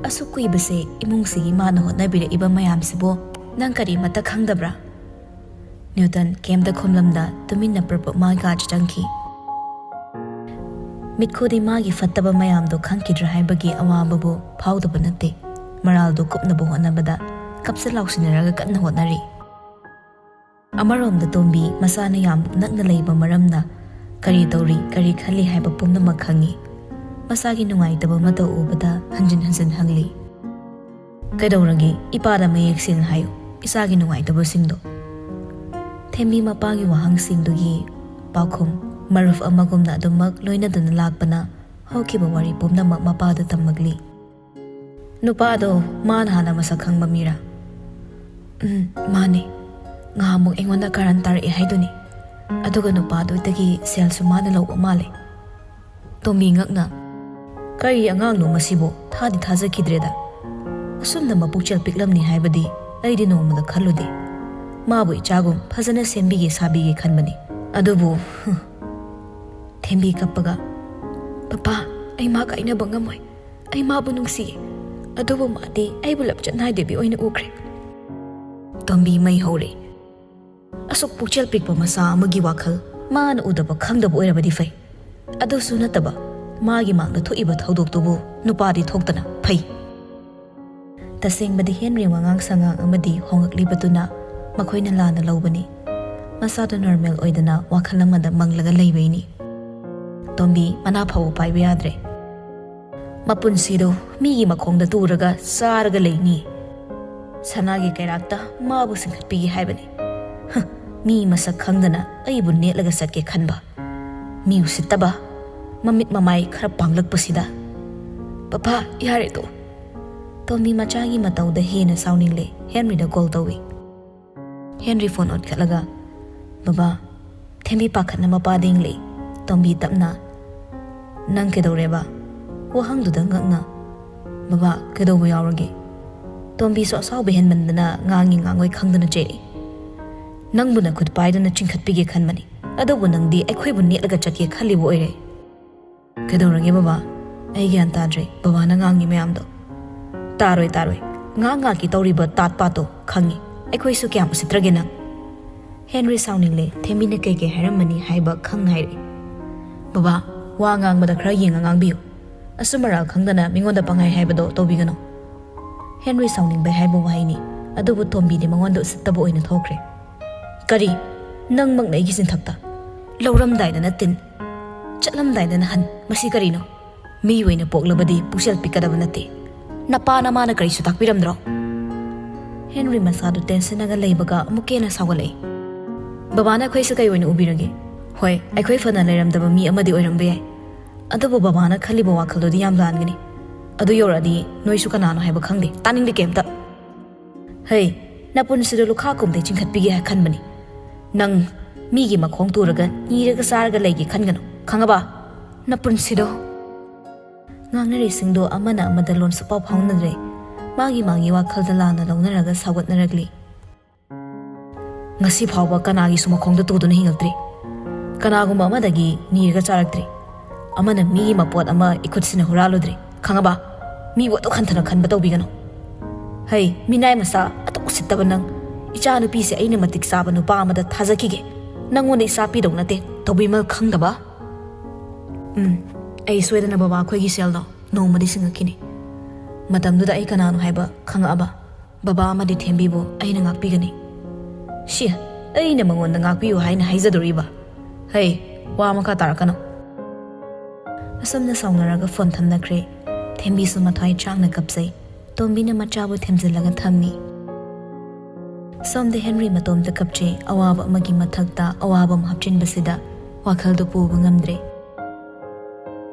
ꯑꯁꯨꯛ ꯀꯨꯏꯕꯁꯦ ꯏꯃꯨꯡꯁꯤꯒꯤ ꯃꯥꯅ ꯍꯣꯠꯅꯕꯤꯔꯛꯏꯕ ꯃꯌꯥꯝꯁꯤꯕꯨ ꯅꯪ ꯀꯔꯤꯃꯠꯇ ꯈꯪꯗꯕ꯭ꯔꯥ?" ꯅ꯭ꯌꯨꯇꯟ ꯀꯩꯝꯇ ꯈꯨꯝꯂꯝꯗ ꯇꯨꯃꯤꯟꯅ ꯄ꯭ꯔꯞ ꯄ꯭ꯔꯞ ꯃꯥꯒꯤ ꯀꯥꯗ ꯆꯪꯈꯤ꯫ ꯃꯤꯠꯈꯨꯗꯤ ꯃꯥꯒꯤ ꯐꯠꯇꯕ ꯃꯌꯥꯝꯗꯣ ꯈꯪꯈꯤꯗ꯭ꯔꯥ ꯍꯥꯏꯕꯒꯤ ꯑꯋꯥꯕꯕꯨ ꯐꯥꯎꯗꯕ ꯅꯠꯇꯦ꯫ ꯃꯔꯥꯜꯗꯣ ꯀꯨꯞꯅꯕ ꯍꯣꯠꯅꯕꯗ ꯀꯞꯆ ꯂꯥꯎꯁꯤꯟꯅꯔꯒ ꯀꯟꯅ ꯍꯣꯠꯅꯔꯤ꯫ ꯑꯃꯔꯣꯝꯗ ꯇꯣꯝꯕꯤ ꯃꯁꯥꯅ ꯌꯥꯝ ꯅꯛꯅ ꯂꯩꯕ ꯃꯔꯝꯅ ꯀꯔꯤ ꯇꯧꯔꯤ, ꯀꯔꯤ ꯈꯜꯂꯤ ꯍꯥꯏꯕ ꯄꯨꯝꯅꯃꯛ ꯈꯪꯉꯤ꯫ ꯃꯁꯥꯒꯤ ꯅꯨꯡꯉꯥꯏꯇꯕ ꯑꯃꯠꯇ ꯎꯕꯗ ꯍꯟꯖꯤꯟ ꯍꯟꯖꯤꯟ ꯍꯪꯂꯤ꯫ "ꯀꯩꯗꯧꯔꯒꯦ? ꯏꯄꯥꯗ ꯃꯌꯦꯛ ꯁꯦꯡꯅ ꯍꯥꯏꯌꯨ, ꯏꯆꯥꯒꯤ ꯅꯨꯡꯉꯥꯏꯇꯕꯁꯤꯡꯗꯣ꯫" ꯊꯦꯝꯕꯤ ꯃꯄꯥꯒꯤ ꯋꯥꯍꯪꯁꯤꯡꯗꯨꯒꯤ ꯄꯥꯎꯈꯨꯝ ꯃꯔꯨꯞ ꯑꯃꯒꯨꯝꯅ ꯑꯗꯨꯃꯛ ꯂꯣꯏꯅꯗꯨꯅ ꯂꯥꯛꯄꯅ ꯍꯧꯈꯤꯕ ꯋꯥꯔꯤ ꯄꯨꯝꯅꯃꯛ ꯃꯄꯥꯗ ꯇꯝꯃꯛꯂꯤ꯫ "ꯅꯨꯄꯥꯗꯣ ꯃꯥꯅ ꯍꯥꯟꯅ ꯃꯁꯛ ꯈꯪꯕ ꯃꯤꯔꯥ?" "ꯎꯝ, ꯃꯥꯅꯦ꯫ ꯉꯍꯥꯟꯃꯨꯛ ꯑꯩꯉꯣꯟꯗ ꯀꯔꯟ ꯇꯥꯔꯛꯑꯦ ꯍꯥꯏꯗꯨꯅꯤ꯫ ꯑꯗꯨꯒ ꯅꯨꯄꯥꯗꯨꯗꯒꯤ ꯁꯦꯜꯁꯨ ꯃꯥꯅ ꯂꯧꯕ ꯃꯥꯜꯂꯦ꯫" ꯇꯣꯝꯕꯤ ꯉꯛꯅ, "ꯀꯔꯤ ꯑꯉꯥꯡꯅꯣ ꯃꯁꯤꯕꯨ? ꯊꯥꯗꯤ ꯊꯥꯖꯈꯤꯗ꯭ꯔꯦꯗ꯫ ꯑꯁꯨꯝꯅ ꯃꯄꯨꯛꯆꯦꯜ ꯄꯤꯛꯂꯝꯅꯤ ꯍꯥꯏꯕꯗꯤ ꯑꯩꯗꯤ ꯅꯣꯡꯃꯗ ꯈꯜꯂꯨꯗꯦ꯫ ꯃꯥꯕꯨ ꯏꯆꯥꯒꯨꯝ ꯐꯖꯅ ꯁꯦꯝꯕꯤꯒꯦ ꯁꯥꯕꯤꯒꯦ ꯈꯟꯕꯅꯤ꯫ ꯑꯗꯨꯕꯨ," ꯍꯨꯝ꯫ ꯊꯦꯝꯕꯤ ꯀꯞꯄꯒ, "ꯄꯄꯥ, ꯑꯩ ꯃꯥ ꯀꯥꯏꯅꯕ ꯉꯝꯃꯣꯏ꯫ ꯑꯩ ꯃꯥꯕꯨ ꯅꯨꯡꯁꯤꯌꯦ꯫ ꯑꯗꯨꯕꯨ ꯃꯥꯗꯤ ꯑꯩꯕꯨ ꯂꯝꯆꯠ ꯅꯥꯏꯗꯕꯤ ꯑꯣꯏꯅ ꯎꯈ꯭ꯔꯦ꯫" ꯇꯣꯝꯕꯤ ꯃꯩ ꯍꯧꯔꯦ꯫ "ꯑꯁꯨꯛ ꯄꯨꯛꯆꯦꯜ ꯄꯤꯛꯄ ꯃꯆꯥ ꯑꯃꯒꯤ ꯋꯥꯈꯜ ꯃꯥꯅ ꯎꯗꯕ ꯈꯪꯗꯕ ꯑꯣꯏꯔꯕꯗꯤ ꯐꯩ꯫ ꯑꯗꯨꯁꯨ ꯅꯠꯇꯕ, ꯃꯥꯒꯤ ꯃꯥꯡꯗ ꯊꯣꯛꯏꯕ ꯊꯧꯗꯣꯛꯇꯨꯕꯨ ꯅꯨꯄꯥꯗꯤ ꯊꯣꯛꯇꯅ ꯐꯩ꯫" ꯇꯁꯦꯡꯕꯗꯤ ꯍꯦꯟꯔꯤ ꯋꯥꯉꯥꯡ ꯁꯉꯥꯡ ꯑꯃꯗꯤ ꯍꯣꯡꯂꯛꯂꯤꯕꯗꯨꯅ ꯃꯈꯣꯏꯅ ꯂꯥꯟꯅ ꯂꯧꯕꯅꯤ꯫ ꯃꯁꯥꯗꯨ ꯅꯣꯔꯃꯦꯜ ꯑꯣꯏꯗꯅ ꯋꯥꯈꯜ ꯑꯃꯗ ꯃꯪꯂꯒ ꯂꯩꯕꯩꯅꯤ꯫ ꯇꯣꯝꯕꯤ ꯃꯅꯥ ꯐꯥꯎꯕ ꯄꯥꯏꯕ ꯌꯥꯗ꯭ꯔꯦ꯫ "ꯃꯄꯨꯟꯁꯤꯗꯣ ꯃꯤꯒꯤ ꯃꯈꯣꯡꯗ ꯇꯨꯔꯒ ꯆꯥꯔꯒ ꯂꯩꯅꯤ꯫ ꯁꯅꯥꯒꯤ ꯀꯩꯔꯥꯛꯇ ꯃꯥꯕꯨ ꯆꯤꯡꯈꯠꯄꯤꯒꯦ ꯍꯥꯏꯕꯅꯤ꯫ ꯍ, ꯃꯤ ꯃꯁꯛ ꯈꯪꯗꯅ ꯑꯩꯕꯨ ꯅꯦꯠꯂꯒ ꯆꯠꯀꯦ ꯈꯟꯕ꯫ ꯃꯤ ꯎꯁꯤꯠꯇꯕ, ꯃꯃꯤꯠ ꯃꯃꯥꯏ ꯈꯔ ꯄꯥꯡꯂꯛꯄꯁꯤꯗ꯫ "ꯄꯄꯥ, ꯌꯥꯔꯦꯗꯣ!" ꯇꯣꯝꯕꯤ ꯃꯆꯥꯒꯤ ꯃꯇꯧꯗ ꯍꯦꯟꯅ ꯁꯥꯎꯅꯤꯡꯂꯦ꯫ ꯍꯦꯟꯔꯤꯗ ꯀꯣꯜ ꯇꯧꯏ꯫ ꯍꯦꯟꯔꯤ ꯐꯣꯟ ꯑꯣꯠꯈꯠꯂꯒ, "ꯕꯕꯥ, ꯊꯦꯝꯕꯤ ꯄꯥꯈꯠꯅ ꯃꯄꯥꯗ ꯏꯪꯂꯛꯏ꯫ ꯇꯣꯝꯕꯤ ꯇꯞꯅ, "ꯅꯪ ꯀꯩꯗꯧꯔꯦꯕ?" ꯋꯥꯍꯪꯗꯨꯗ ꯉꯛꯅ, "ꯕꯕꯥ, ꯀꯩꯗꯧꯕ ꯌꯥꯎꯔꯒꯦ? ꯇꯣꯝꯕꯤꯁꯨ ꯑꯁꯥꯎꯕ ꯍꯦꯟꯃꯟꯗꯅ ꯉꯥꯡꯉꯤ ꯉꯥꯡꯉꯣꯏ ꯈꯪꯗꯅ ꯆꯦꯜꯂꯤ꯫ ꯅꯪꯕꯨ ꯅꯈꯨꯠ ꯄꯥꯏꯗꯨꯅ ꯆꯤꯡꯈꯠꯄꯤꯒꯦ ꯈꯟꯕꯅꯤ, ꯑꯗꯨꯕꯨ ꯅꯪꯗꯤ ꯑꯩꯈꯣꯏꯕꯨ ꯅꯦꯠꯂꯒ ꯆꯠꯀꯦ ꯈꯜꯂꯤꯕ ꯑꯣꯏꯔꯦ꯫" "ꯀꯩꯗꯧꯔꯒꯦ ꯕꯕꯥ? ꯑꯩ ꯒ꯭ꯌꯥꯟ ꯇꯥꯗ꯭ꯔꯦ ꯕꯕꯥꯅ ꯉꯥꯡꯉꯤ ꯃꯌꯥꯝꯗꯣ꯫" "ꯇꯥꯔꯣꯏ, ꯇꯥꯔꯣꯏ꯫ ꯉꯥꯏꯍꯥꯛ ꯉꯥꯏꯍꯥꯛꯀꯤ ꯇꯧꯔꯤꯕ ꯇꯥꯠ ꯄꯥꯠꯇꯣ ꯈꯪꯉꯤ꯫ ꯑꯩꯈꯣꯏꯁꯨ ꯀꯌꯥꯝ ꯎꯁꯤꯠꯇ꯭ꯔꯒꯦ ꯅꯪ?" ꯍꯦꯟꯔꯤ ꯁꯥꯎꯅꯤꯡꯂꯦ꯫ ꯊꯦꯝꯕꯤꯅ ꯀꯩꯀꯩ ꯍꯥꯏꯔꯝꯃꯅꯤ ꯍꯥꯏꯕ ꯈꯪ ꯍꯥꯏꯔꯛꯏ꯫ "ꯕꯕꯥ, ꯋꯥ ꯉꯥꯡꯕꯗ ꯈꯔ ꯌꯦꯡꯉ ꯉꯥꯡꯕꯤꯌꯨ꯫ ꯑꯆꯨꯝ ꯑꯔꯥꯜ ꯈꯪꯗꯅ ꯃꯤꯉꯣꯟꯗ ꯄꯪꯍꯥꯏ ꯍꯥꯏꯕꯗꯣ ꯇꯧꯕꯤꯒꯅꯨ꯫" ꯍꯦꯟꯔꯤ ꯁꯥꯎꯅꯤꯡꯕꯩ ꯍꯥꯏꯕꯕꯨ ꯍꯥꯏꯅꯤ, ꯑꯗꯨꯕꯨ ꯇꯣꯝꯕꯤꯗꯤ ꯃꯉꯣꯟꯗ ꯎꯁꯤꯠꯇꯕ ꯑꯣꯏꯅ ꯊꯣꯛꯈ꯭ꯔꯦ꯫ "ꯀꯔꯤ? ꯅꯪꯃꯛꯅ ꯑꯩꯒꯤ ꯆꯤꯟꯊꯛꯇ? ꯂꯧꯔꯝꯗꯥꯏꯗꯅ ꯇꯤꯟ, ꯆꯠꯂꯝꯗꯥꯏꯗꯅ ꯍꯟ꯫ ꯃꯁꯤ ꯀꯔꯤꯅꯣ? ꯃꯤ ꯑꯣꯏꯅ ꯄꯣꯛꯂꯕꯗꯤ ꯄꯨꯛꯆꯦꯜ ꯄꯤꯛꯀꯗꯕ ꯅꯠꯇꯦ꯫ ꯅꯄꯥ ꯅꯃꯥꯅ ꯀꯔꯤꯁꯨ ꯇꯥꯛꯄꯤꯔꯝꯗ꯭ꯔꯣ?" ꯍꯦꯟꯔꯤ ꯃꯁꯥꯗꯨ ꯇꯦꯟꯁꯤꯟꯅꯒ ꯂꯩꯕꯒ ꯑꯃꯨꯛꯀ ꯍꯦꯟꯅ ꯁꯥꯎꯒꯠꯂꯛꯏ꯫ "ꯕꯕꯥꯅ ꯑꯩꯈꯣꯏꯁꯦ ꯀꯩ ꯑꯣꯏꯅ ꯎꯕꯤꯔꯒꯦ? ꯍꯣꯏ, ꯑꯩꯈꯣꯏ ꯐꯅ ꯂꯩꯔꯝꯗꯕ ꯃꯤ ꯑꯃꯗꯤ ꯑꯣꯏꯔꯝꯕ ꯌꯥꯏ, ꯑꯗꯨꯕꯨ ꯕꯕꯥꯅ ꯈꯜꯂꯤꯕ ꯋꯥꯈꯜꯗꯨꯗꯤ ꯌꯥꯝ ꯂꯥꯟꯒꯅꯤ꯫ ꯑꯗꯨ ꯌꯧꯔꯛꯑꯗꯤ ꯅꯣꯏꯁꯨ ꯀꯅꯥꯅꯣ ꯍꯥꯏꯕ ꯈꯪꯗꯦ꯫ ꯇꯥꯅꯤꯡꯗꯦ ꯀꯩꯝꯇ꯫ ꯍꯩ, ꯅꯄꯨꯟꯁꯤꯗꯣ ꯂꯨꯈꯥ ꯀꯨꯝꯗꯩ ꯆꯤꯡꯈꯠꯄꯤꯒꯦ ꯍꯥꯏ ꯈꯟꯕꯅꯤ꯫ ꯅꯪ ꯃꯤꯒꯤ ꯃꯈꯣꯡ ꯇꯨꯔꯒ ꯅꯤꯔꯒ ꯆꯥꯔꯒ ꯂꯩꯒꯦ ꯈꯟꯒꯅꯨ, ꯈꯪꯉꯕ? ꯅꯄꯨꯟꯁꯤꯗꯣ꯫" ꯉꯥꯡꯅꯔꯤꯁꯤꯡꯗꯣ ꯑꯃꯅ ꯑꯃꯗ ꯂꯣꯟ ꯁꯨꯛꯐꯥꯎ ꯐꯥꯎꯅꯗ꯭ꯔꯦ꯫ ꯃꯥꯒꯤ ꯃꯥꯒꯤ ꯋꯥꯈꯜꯗ ꯂꯥꯟꯅ ꯂꯧꯅꯔꯒ ꯁꯥꯎꯒꯠꯅꯔꯛꯂꯤ꯫ "ꯉꯁꯤ ꯐꯥꯎꯕ ꯀꯅꯥꯒꯤꯁꯨ ꯃꯈꯣꯡꯗ ꯇꯨꯗꯨꯅ ꯍꯤꯡꯉꯛꯇ꯭ꯔꯤ꯫ ꯀꯅꯥꯒꯨꯝꯕ ꯑꯃꯗꯒꯤ ꯅꯤꯔꯒ ꯆꯥꯔꯛꯇ꯭ꯔꯤ꯫ ꯑꯃꯅ ꯃꯤꯒꯤ ꯃꯄꯣꯠ ꯑꯃ ꯏꯈꯨꯠꯁꯤꯅ ꯍꯨꯔꯥꯜꯂꯨꯗ꯭ꯔꯤ, ꯈꯪꯉꯕ? ꯃꯤꯕꯨ ꯑꯗꯨꯛ ꯍꯟꯊꯅ ꯈꯟꯕ ꯇꯧꯕꯤꯒꯅꯨ꯫ ꯍꯩ, ꯃꯤꯅꯥꯏ ꯃꯆꯥ, ꯑꯗꯨꯛ ꯎꯁꯤꯠꯇꯕ ꯅꯪ꯫ ꯏꯆꯥ ꯅꯨꯄꯤꯁꯦ ꯑꯩꯅ ꯃꯇꯤꯛ ꯆꯥꯕ ꯅꯨꯄꯥ ꯑꯃꯗ ꯊꯥꯖꯈꯤꯒꯦ꯫ ꯅꯪꯉꯣꯟꯗ ꯏꯆꯥ ꯄꯤꯗꯧ ꯅꯠꯇꯦ, ꯇꯧꯕꯤꯃꯜ ꯈꯪꯗꯕ꯫" "ꯎꯝ, ꯑꯩ ꯁꯣꯏꯗꯅ ꯕꯕꯥ ꯑꯩꯈꯣꯏꯒꯤ ꯁꯦꯜꯗꯣ ꯅꯣꯡꯃꯗꯤ ꯁꯤꯡꯉꯛꯈꯤꯅꯤ꯫ ꯃꯇꯝꯗꯨꯗ ꯑꯩ ꯀꯅꯥꯅꯣ ꯍꯥꯏꯕ ꯈꯪꯉꯛꯑꯕ? ꯕꯕꯥ ꯑꯃꯗꯤ ꯊꯦꯝꯕꯤꯕꯨ ꯑꯩꯅ ꯉꯥꯛꯄꯤꯒꯅꯤ꯫" "ꯁꯤ, ꯑꯩꯅ ꯃꯉꯣꯟꯗ ꯉꯥꯛꯄꯤꯌꯨ ꯍꯥꯏꯅ ꯍꯥꯏꯖꯗꯣꯔꯤꯕ? ꯍꯩ, ꯋꯥ ꯃꯈꯥ ꯇꯥꯔꯛꯀꯅꯨ꯫" ꯑꯁꯨꯝꯅ ꯁꯥꯎꯅꯔꯒ ꯐꯣꯟ ꯊꯝꯅꯈ꯭ꯔꯦ꯫ ꯊꯦꯝꯕꯤꯁꯨ ꯃꯊ꯭ꯋꯥꯏ ꯆꯥꯛꯅ ꯀꯞꯆꯩ꯫ ꯇꯣꯝꯕꯤꯅ ꯃꯆꯥꯕꯨ ꯊꯦꯝꯖꯤꯜꯂꯒ ꯊꯝꯃꯤ꯫ ꯁꯣꯝꯗ ꯍꯦꯟꯔꯤ ꯃꯇꯣꯝꯇ ꯀꯞꯆꯩ꯫ ꯑꯋꯥꯕ ꯑꯃꯒꯤ ꯃꯊꯛꯇ ꯑꯋꯥꯕ ꯑꯃ ꯍꯥꯞꯆꯤꯟꯕꯁꯤꯗ ꯋꯥꯈꯜꯗꯨ ꯄꯨꯕ ꯉꯝꯗ꯭ꯔꯦ꯫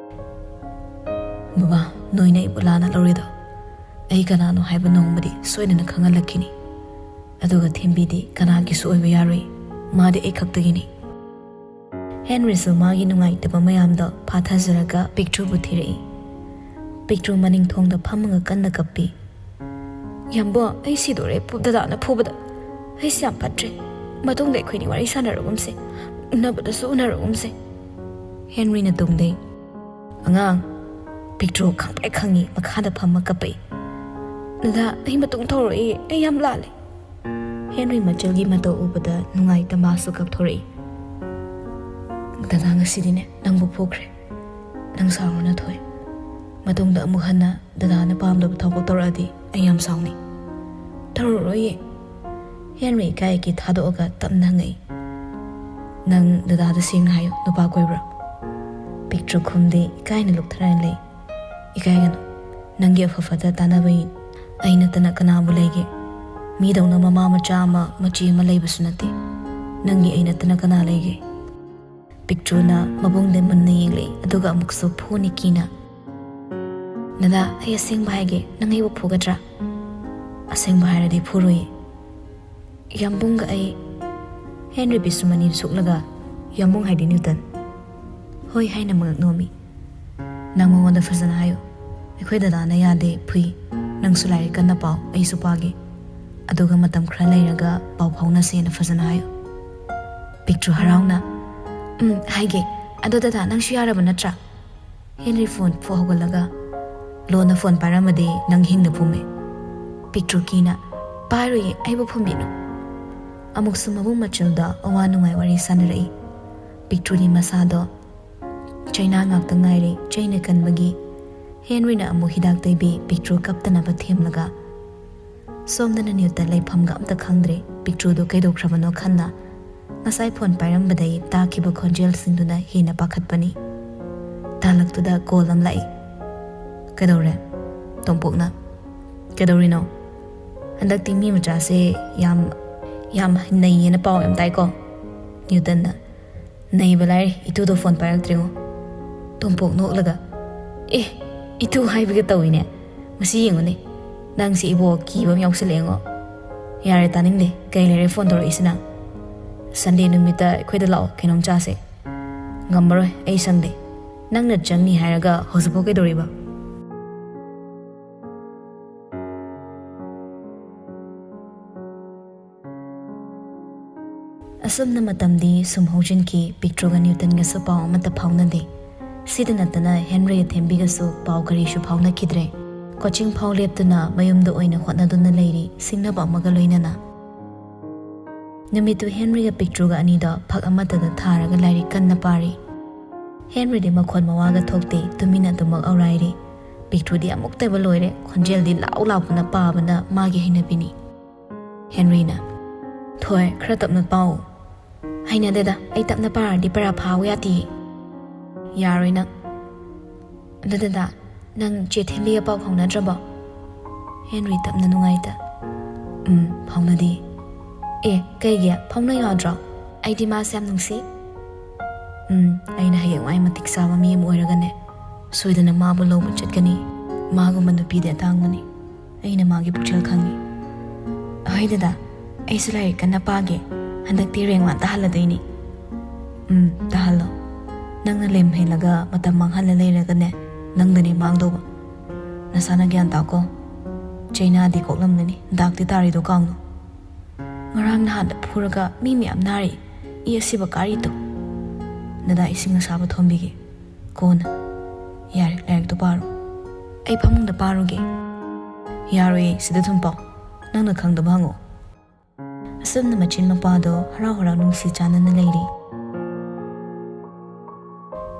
"ꯕꯕꯥ, ꯅꯣꯏꯅ ꯑꯩꯕꯨ ꯂꯥꯟꯅ ꯂꯧꯔꯤꯗꯣ ꯑꯩ ꯀꯅꯥꯅꯣ ꯍꯥꯏꯕ ꯅꯣꯡꯃꯗꯤ ꯁꯣꯏꯗꯅ ꯈꯪꯍꯜꯂꯛꯈꯤꯅꯤ꯫ ꯑꯗꯨꯒ ꯊꯦꯝꯕꯤꯗꯤ ꯀꯅꯥꯒꯤꯁꯨ ꯑꯣꯏꯕ ꯌꯥꯔꯣꯏ꯫ ꯃꯥꯗꯤ ꯑꯩ ꯈꯛꯇꯒꯤꯅꯤ꯫" ꯍꯦꯟꯔꯤꯁꯨ ꯃꯥꯒꯤ ꯅꯨꯡꯉꯥꯏꯇꯕ ꯃꯌꯥꯝꯗꯣ ꯐꯥꯊꯖꯔꯒ ꯄꯤꯛꯇ꯭ꯔꯨꯕꯨ ꯊꯤꯔꯛꯏ꯫ ꯄꯤꯛꯇ꯭ꯔꯨ ꯃꯅꯤꯡ ꯊꯣꯡꯗ ꯐꯝꯃꯒ ꯀꯟꯅ ꯀꯞꯄꯤ꯫ "ꯌꯥꯝꯕꯣ, ꯑꯩ ꯁꯤꯗꯣꯔꯦ꯫ ꯄꯨ-, ꯗꯗꯥꯅ ꯐꯨꯕꯗ꯫ ꯑꯩꯁꯦ ꯌꯥꯝ ꯐꯠꯇ꯭ꯔꯦ꯫ ꯃꯇꯨꯡꯗ ꯑꯩꯈꯣꯏꯅꯤ ꯋꯥꯔꯤ ꯁꯥꯟꯅꯔꯒꯨꯝꯁꯦ꯫ ꯎꯅꯕꯗꯁꯨ ꯎꯅꯔꯒꯨꯝꯁꯦ꯫" ꯍꯦꯟꯔꯤꯅ ꯇꯨꯡꯗꯩ꯫ "ꯑꯉꯥꯡ꯫" ꯄꯤꯛꯇ꯭ꯔꯨ ꯈꯪꯄ꯭ꯔꯦꯛ ꯈꯪꯉꯤ, ꯃꯈꯥꯗ ꯐꯝꯃ ꯀꯞꯄꯛꯏ꯫ "ꯗꯗꯥ, ꯑꯩ ꯃꯇꯨꯡ ꯊꯧꯔꯛꯏ꯫ ꯑꯩ ꯌꯥꯝ ꯂꯥꯜꯂꯦ꯫" ꯍꯦꯟꯔꯤ ꯃꯆꯜꯒꯤ ꯃꯇꯧ ꯎꯕꯗ ꯅꯨꯡꯉꯥꯏꯇ ꯃꯥꯁꯨ ꯀꯞꯊꯣꯔꯛꯏ꯫ "ꯗꯗꯥ, ꯉꯁꯤꯗꯤꯅꯦ ꯅꯪꯕꯨ ꯐꯨꯈ꯭ꯔꯦ꯫ ꯅꯪ ꯁꯥꯎꯔꯅꯨ ꯊꯣꯏ꯫ ꯃꯇꯨꯡꯗ ꯑꯃꯨꯛ ꯍꯟꯅ ꯗꯗꯥꯅ ꯄꯥꯝꯗꯕ ꯊꯕꯛ ꯇꯧꯔꯛꯑꯗꯤ ꯑꯩ ꯌꯥꯝ ꯁꯥꯎꯅꯤ꯫" "ꯇꯧꯔꯔꯣꯏꯌꯦ꯫" ꯍꯦꯟꯔꯤ ꯏꯀꯥꯏ ꯏꯀꯤ ꯊꯥꯗꯣꯛꯑꯒ ꯇꯞꯅ ꯍꯪꯉꯛꯏ꯫ "ꯅꯪ ꯗꯗꯥꯗ ꯁꯦꯡꯅ ꯍꯥꯏꯌꯨ, ꯅꯨꯄꯥ ꯀꯣꯏꯕ꯭ꯔꯥ?" ꯄꯤꯛꯇ꯭ꯔꯨ ꯈꯨꯝꯗꯦ, ꯏꯀꯥꯏꯅ ꯂꯨꯞꯊꯔ ꯂꯩ꯫ "ꯏꯀꯥꯏꯒꯅꯨ, ꯅꯪꯒꯤ ꯑꯐ ꯐꯠꯇ ꯇꯥꯟꯅꯕꯩ꯫ ꯑꯩ ꯅꯠꯇꯅ ꯀꯅꯥꯕꯨ ꯂꯩꯒꯦ? ꯃꯤꯗꯧꯅ ꯃꯃꯥ ꯃꯆꯥ ꯑꯃ, ꯃꯆꯦ ꯑꯃ ꯂꯩꯕꯁꯨ ꯅꯠꯇꯦ꯫ ꯅꯪꯒꯤ ꯑꯩ ꯅꯠꯇꯅ ꯀꯅꯥ ꯂꯩꯒꯦ?" ꯄꯤꯛꯇ꯭ꯔꯨꯅ ꯃꯕꯨꯡꯗ ꯃꯨꯟꯅ ꯌꯦꯡꯂꯛꯏ, ꯑꯗꯨꯒ ꯑꯃꯨꯛꯁꯨ ꯐꯨꯅꯤ ꯀꯤꯅ꯫ "ꯗꯗꯥ, ꯑꯩ ꯑꯁꯦꯡꯕ ꯍꯥꯏꯒꯦ, ꯅꯪ ꯑꯩꯕꯨ ꯐꯨꯒꯗ꯭ꯔꯥ?" "ꯑꯁꯦꯡꯕ ꯍꯥꯏꯔꯗꯤ ꯐꯨꯔꯣꯏꯌꯦ꯫" "ꯌꯥꯝꯕꯨꯡꯒ ꯑꯩ꯫" ꯍꯦꯟꯔꯤ ꯄꯤꯁꯨꯝ ꯑꯅꯤ ꯁꯨꯛꯂꯒ, "ꯌꯥꯝꯕꯨꯡ ꯍꯥꯏꯗꯤ ꯅ꯭ꯌꯨꯇꯟ?" "ꯍꯣꯏ" ꯍꯥꯏꯅ ꯃꯉꯛ ꯅꯣꯝꯃꯤ꯫ "ꯅꯪ ꯃꯉꯣꯟꯗ ꯐꯖꯅ ꯍꯥꯏꯌꯨ, ꯑꯩꯈꯣꯏ ꯗꯗꯥꯅ ꯌꯥꯗꯦ, ꯐꯨꯏ꯫ ꯅꯪꯁꯨ ꯂꯥꯏꯔꯤꯛ ꯀꯟꯅ ꯄꯥꯎ, ꯑꯩꯁꯨ ꯄꯥꯒꯦ꯫ ꯑꯗꯨꯒ ꯃꯇꯝ ꯈꯔ ꯂꯩꯔꯒ ꯄꯥꯎ ꯐꯥꯎꯅꯁꯦꯅ ꯐꯖꯅ ꯍꯥꯏꯌꯨ꯫" ꯄꯤꯛꯇ꯭ꯔꯨ ꯍꯔꯥꯎꯅ, "ꯎꯝ, ꯍꯥꯏꯒꯦ꯫ ꯑꯗꯣ ꯗꯗꯥ, ꯅꯪꯁꯨ ꯌꯥꯔꯕ ꯅꯠꯇ꯭ꯔꯥ?" ꯍꯦꯟꯔꯤ ꯐꯣꯟ ꯐꯨ ꯍꯧꯒꯠꯂꯒ, "ꯂꯣꯟꯅ ꯐꯣꯟ ꯄꯥꯏꯔꯝꯃꯗꯤ ꯅꯪ ꯍꯤꯡꯅ ꯄꯨꯝꯃꯦ꯫" ꯄꯤꯛꯇ꯭ꯔꯨ ꯀꯤꯅ, "ꯄꯥꯏꯔꯣꯏꯌꯦ, ꯑꯩꯕꯨ ꯐꯨꯝꯕꯤꯅꯨ꯫" ꯑꯃꯨꯛꯁꯨ ꯃꯕꯨꯡ ꯃꯆꯜꯗ ꯑꯋꯥ ꯅꯨꯡꯉꯥꯏ ꯋꯥꯔꯤ ꯁꯥꯟꯅꯔꯛꯏ꯫ ꯄꯤꯛꯇ꯭ꯔꯨꯗꯤ ꯃꯁꯥꯗꯣ ꯆꯩꯅꯥ ꯉꯥꯛꯇ ꯉꯥꯏꯔꯦ, ꯆꯩꯅ ꯀꯟꯕꯒꯤ꯫ ꯍꯦꯟꯔꯤꯅ ꯑꯃꯨꯛ ꯍꯤꯗꯥꯛ ꯇꯩꯕꯤ, ꯄꯤꯛꯇ꯭ꯔꯨ ꯀꯞꯇꯅꯕ ꯊꯦꯝꯂꯒ꯫ ꯁꯣꯝꯗꯅ ꯅ꯭ꯌꯨꯇꯟ ꯂꯩꯐꯝꯒ ꯑꯝꯇ ꯈꯪꯗ꯭ꯔꯦ꯫ ꯄꯤꯛꯇ꯭ꯔꯨꯗꯣ ꯀꯩꯗꯧꯈ꯭ꯔꯕꯅꯣ ꯈꯟꯅ ꯉꯁꯥꯏ ꯐꯣꯟ ꯄꯥꯏꯔꯝꯕꯗꯩ ꯇꯥꯈꯤꯕ ꯈꯣꯟꯖꯦꯜꯁꯤꯡꯗꯨꯅ ꯍꯦꯟꯅ ꯄꯥꯈꯠꯄꯅꯤ꯫ ꯇꯥꯂꯛꯇꯨꯗ ꯀꯣꯜ ꯑꯃ ꯂꯥꯛꯏ꯫ "ꯀꯩꯗꯧꯔꯦ?" "ꯇꯣꯝꯄꯣꯛꯅ꯫" "ꯀꯩꯗꯧꯔꯤꯅꯣ?" ꯍꯟꯗꯛꯇꯤ ꯃꯤ ꯃꯆꯥꯁꯦ ꯌꯥꯝ ꯌꯥꯝ ꯅꯩꯌꯦꯅ ꯄꯥꯎ ꯌꯥꯝ ꯇꯥꯏꯀꯣ꯫ ꯅ꯭ꯌꯨꯇꯟꯅ, "ꯅꯩꯕ ꯂꯥꯏꯔꯤ, ꯏꯇꯨꯗꯣ ꯐꯣꯟ ꯄꯥꯏꯔꯛꯇ꯭ꯔꯦꯉꯣ꯫" ꯇꯣꯝꯄꯣꯛ ꯅꯣꯛꯂꯒ, "ꯑꯦ, ꯏꯇꯨ ꯍꯥꯏꯕꯒ ꯇꯧꯏꯅꯦ꯫ ꯃꯁꯤ ꯌꯦꯡꯉꯨꯅꯦ, ꯅꯪꯁꯦ ꯏꯕꯣ ꯀꯤꯕ ꯑꯃ ꯌꯥꯎꯁꯜꯂꯛꯑꯦꯉꯣ꯫ ꯌꯥꯔꯦ, ꯇꯥꯅꯤꯡꯗꯦ, ꯀꯩ ꯂꯩꯔꯦ ꯐꯣꯟ ꯇꯧꯔꯛꯏꯁꯤꯅ? ꯁꯟꯗꯦ ꯅꯨꯃꯤꯠꯇ ꯑꯩꯈꯣꯏꯗ ꯂꯥꯛꯑꯣ, ꯀꯩꯅꯣꯝ ꯆꯥꯁꯦ꯫" "ꯉꯝꯃꯔꯣꯏ, ꯑꯩ ꯁꯪꯗꯦ꯫ ꯅꯪꯅ ꯆꯪꯅꯤ ꯍꯥꯏꯔꯒ ꯍꯧꯖꯤꯛꯐꯥꯎ ꯀꯩꯗꯧꯔꯤꯕ?" ꯑꯁꯨꯝꯅ ꯃꯇꯝꯗꯤ ꯁꯨꯝ ꯍꯧꯖꯤꯟꯈꯤ꯫ ꯄꯤꯛꯇ꯭ꯔꯨꯒ ꯅ꯭ꯌꯨꯇꯟꯒꯁꯨ ꯄꯥꯎ ꯑꯃꯠꯇ ꯐꯥꯎꯅꯗꯦ꯫ ꯁꯤꯗ ꯅꯠꯇꯅ ꯍꯦꯟꯔꯤꯒ ꯊꯦꯝꯕꯤꯒꯁꯨ ꯄꯥꯎ ꯀꯔꯤꯁꯨ ꯐꯥꯎꯅꯈꯤꯗ꯭ꯔꯦ꯫ ꯀꯣꯆꯤꯡ ꯐꯥꯎ ꯂꯦꯞꯇꯨꯅ ꯃꯌꯨꯝꯗ ꯑꯣꯏꯅ ꯍꯣꯠꯅꯗꯨꯅ ꯂꯩꯔꯤ, ꯁꯤꯡꯅꯕ ꯑꯃꯒ ꯂꯣꯏꯅꯅ꯫ ꯅꯨꯃꯤꯠꯇꯨ ꯍꯦꯟꯔꯤꯒ ꯄꯤꯛꯇ꯭ꯔꯨꯒ ꯑꯅꯤꯗꯣ ꯐꯛ ꯑꯃꯠꯇꯗ ꯊꯥꯔꯒ ꯂꯥꯏꯔꯤꯛ ꯀꯟꯅ ꯄꯥꯔꯤ꯫ ꯍꯦꯟꯔꯤꯗꯤ ꯃꯈꯣꯟ ꯃꯋꯥꯒ ꯊꯣꯛꯇꯦ, ꯇꯨꯃꯤꯟꯅ ꯑꯗꯨꯃꯛ ꯑꯧꯔꯥꯏꯔꯤ꯫ ꯄꯤꯛꯇ꯭ꯔꯨꯗꯤ ꯑꯃꯨꯛꯇꯕ ꯂꯣꯏꯔꯦ, ꯈꯣꯟꯖꯦꯜꯗꯤ ꯂꯥꯎ ꯂꯥꯎꯗꯨꯅ ꯄꯥꯕꯅ ꯃꯥꯒꯤ ꯍꯩꯅꯕꯤꯅꯤ꯫ ꯍꯦꯟꯔꯤꯅ, "ꯊꯣꯏ, ꯈꯔ ꯇꯞꯅ ꯄꯥꯎ꯫" "ꯍꯩꯅꯗꯦꯗ, ꯑꯩ ꯇꯞꯅ ꯄꯥꯔꯗꯤ ꯄꯔꯥ ꯐꯥꯎ ꯌꯥꯗꯦ꯫" "ꯌꯥꯔꯣꯏ ꯅꯪ꯫" "ꯑꯗꯨ ꯗꯗꯥ, ꯅꯪ ꯆꯦ ꯊꯦꯝꯕꯤꯒ ꯄꯥꯎ ꯐꯥꯎꯅꯗ꯭ꯔꯕꯣ?" ꯍꯦꯟꯔꯤ ꯇꯞꯅ ꯅꯨꯡꯉꯥꯏꯇ, "ꯎꯝ, ꯐꯥꯎꯅꯗꯦ꯫" "ꯑꯦ, ꯀꯩꯒꯤ? ꯐꯥꯎꯅ ꯌꯥꯗ꯭ꯔꯣ? ꯑꯩꯗꯤ ꯃꯥꯁꯦ ꯌꯥꯝ ꯅꯨꯡꯁꯤ꯫" "ꯎꯝ, ꯑꯩꯅ ꯍꯌꯦꯡꯋꯥꯏ ꯃꯇꯤꯛ ꯆꯥꯕ ꯃꯤ ꯑꯃ ꯑꯣꯏꯔꯒꯅꯦ, ꯁꯣꯏꯗꯅ ꯃꯥꯕꯨ ꯂꯧꯕ ꯆꯠꯀꯅꯤ꯫ ꯃꯥꯒꯨꯝꯕ ꯅꯨꯄꯤꯗꯤ ꯑꯇꯥꯡꯕꯅꯤ꯫ ꯑꯩꯅ ꯃꯥꯒꯤ ꯄꯨꯛꯆꯦꯜ ꯈꯪꯉꯤ꯫" "ꯍꯣꯏ ꯗꯗꯥ, ꯑꯩꯁꯨ ꯂꯥꯏꯔꯤꯛ ꯀꯟꯅ ꯄꯥꯒꯦ꯫ ꯍꯟꯗꯛꯇꯤ ꯔꯦꯡ ꯋꯥꯟ ꯇꯥꯍꯜꯂꯗꯣꯏꯅꯤ꯫" "ꯎꯝ, ꯇꯥꯍꯜꯂꯣ꯫ ꯅꯪꯅ ꯂꯦꯝ ꯍꯦꯜꯂꯒ ꯃꯇꯝ ꯃꯥꯡꯍꯜꯂ ꯂꯩꯔꯒꯅꯦ, ꯅꯪꯗꯅꯦ ꯃꯥꯡꯗꯧꯕ꯫ ꯅꯁꯥꯅ ꯒ꯭ꯌꯥꯟ ꯇꯥꯎꯀꯣ꯫ ꯆꯩꯅꯥꯗꯤ ꯀꯣꯛꯂꯝꯒꯅꯤ, ꯗꯥꯛꯇꯤ ꯇꯥꯔꯤꯗꯣ ꯀꯥꯎꯅꯨ꯫ ꯉꯔꯥꯡ ꯅꯍꯥꯟꯗ ꯐꯨꯔꯒ ꯃꯤ ꯃꯌꯥꯝ ꯅꯥꯔꯤ, ꯏ ꯑꯁꯤꯕ ꯀꯥꯔꯤꯗꯣ꯫ ꯗꯗꯥ, ꯏꯁꯤꯡ ꯑꯁꯥꯕ ꯊꯣꯝꯕꯤꯒꯦ꯫ ꯀꯣꯟꯅ꯫ ꯌꯥꯔꯦ, ꯂꯥꯏꯔꯤꯛꯇꯣ ꯄꯥꯔꯣ꯫ ꯑꯩ ꯐꯃꯨꯡꯗ ꯄꯥꯔꯨꯒꯦ꯫" "ꯌꯥꯔꯣꯏꯌꯦ, ꯁꯤꯗ ꯑꯗꯨꯝ ꯄꯥꯎ꯫ ꯅꯪꯅ ꯈꯪꯗꯕ ꯍꯪꯉꯣ꯫" ꯑꯁꯨꯝꯅ ꯃꯆꯤꯟ ꯃꯄꯥꯗꯣ ꯍꯔꯥꯎ ꯍꯔꯥꯎ ꯅꯨꯡꯁꯤ ꯆꯥꯟꯅꯅ ꯂꯩꯔꯤ꯫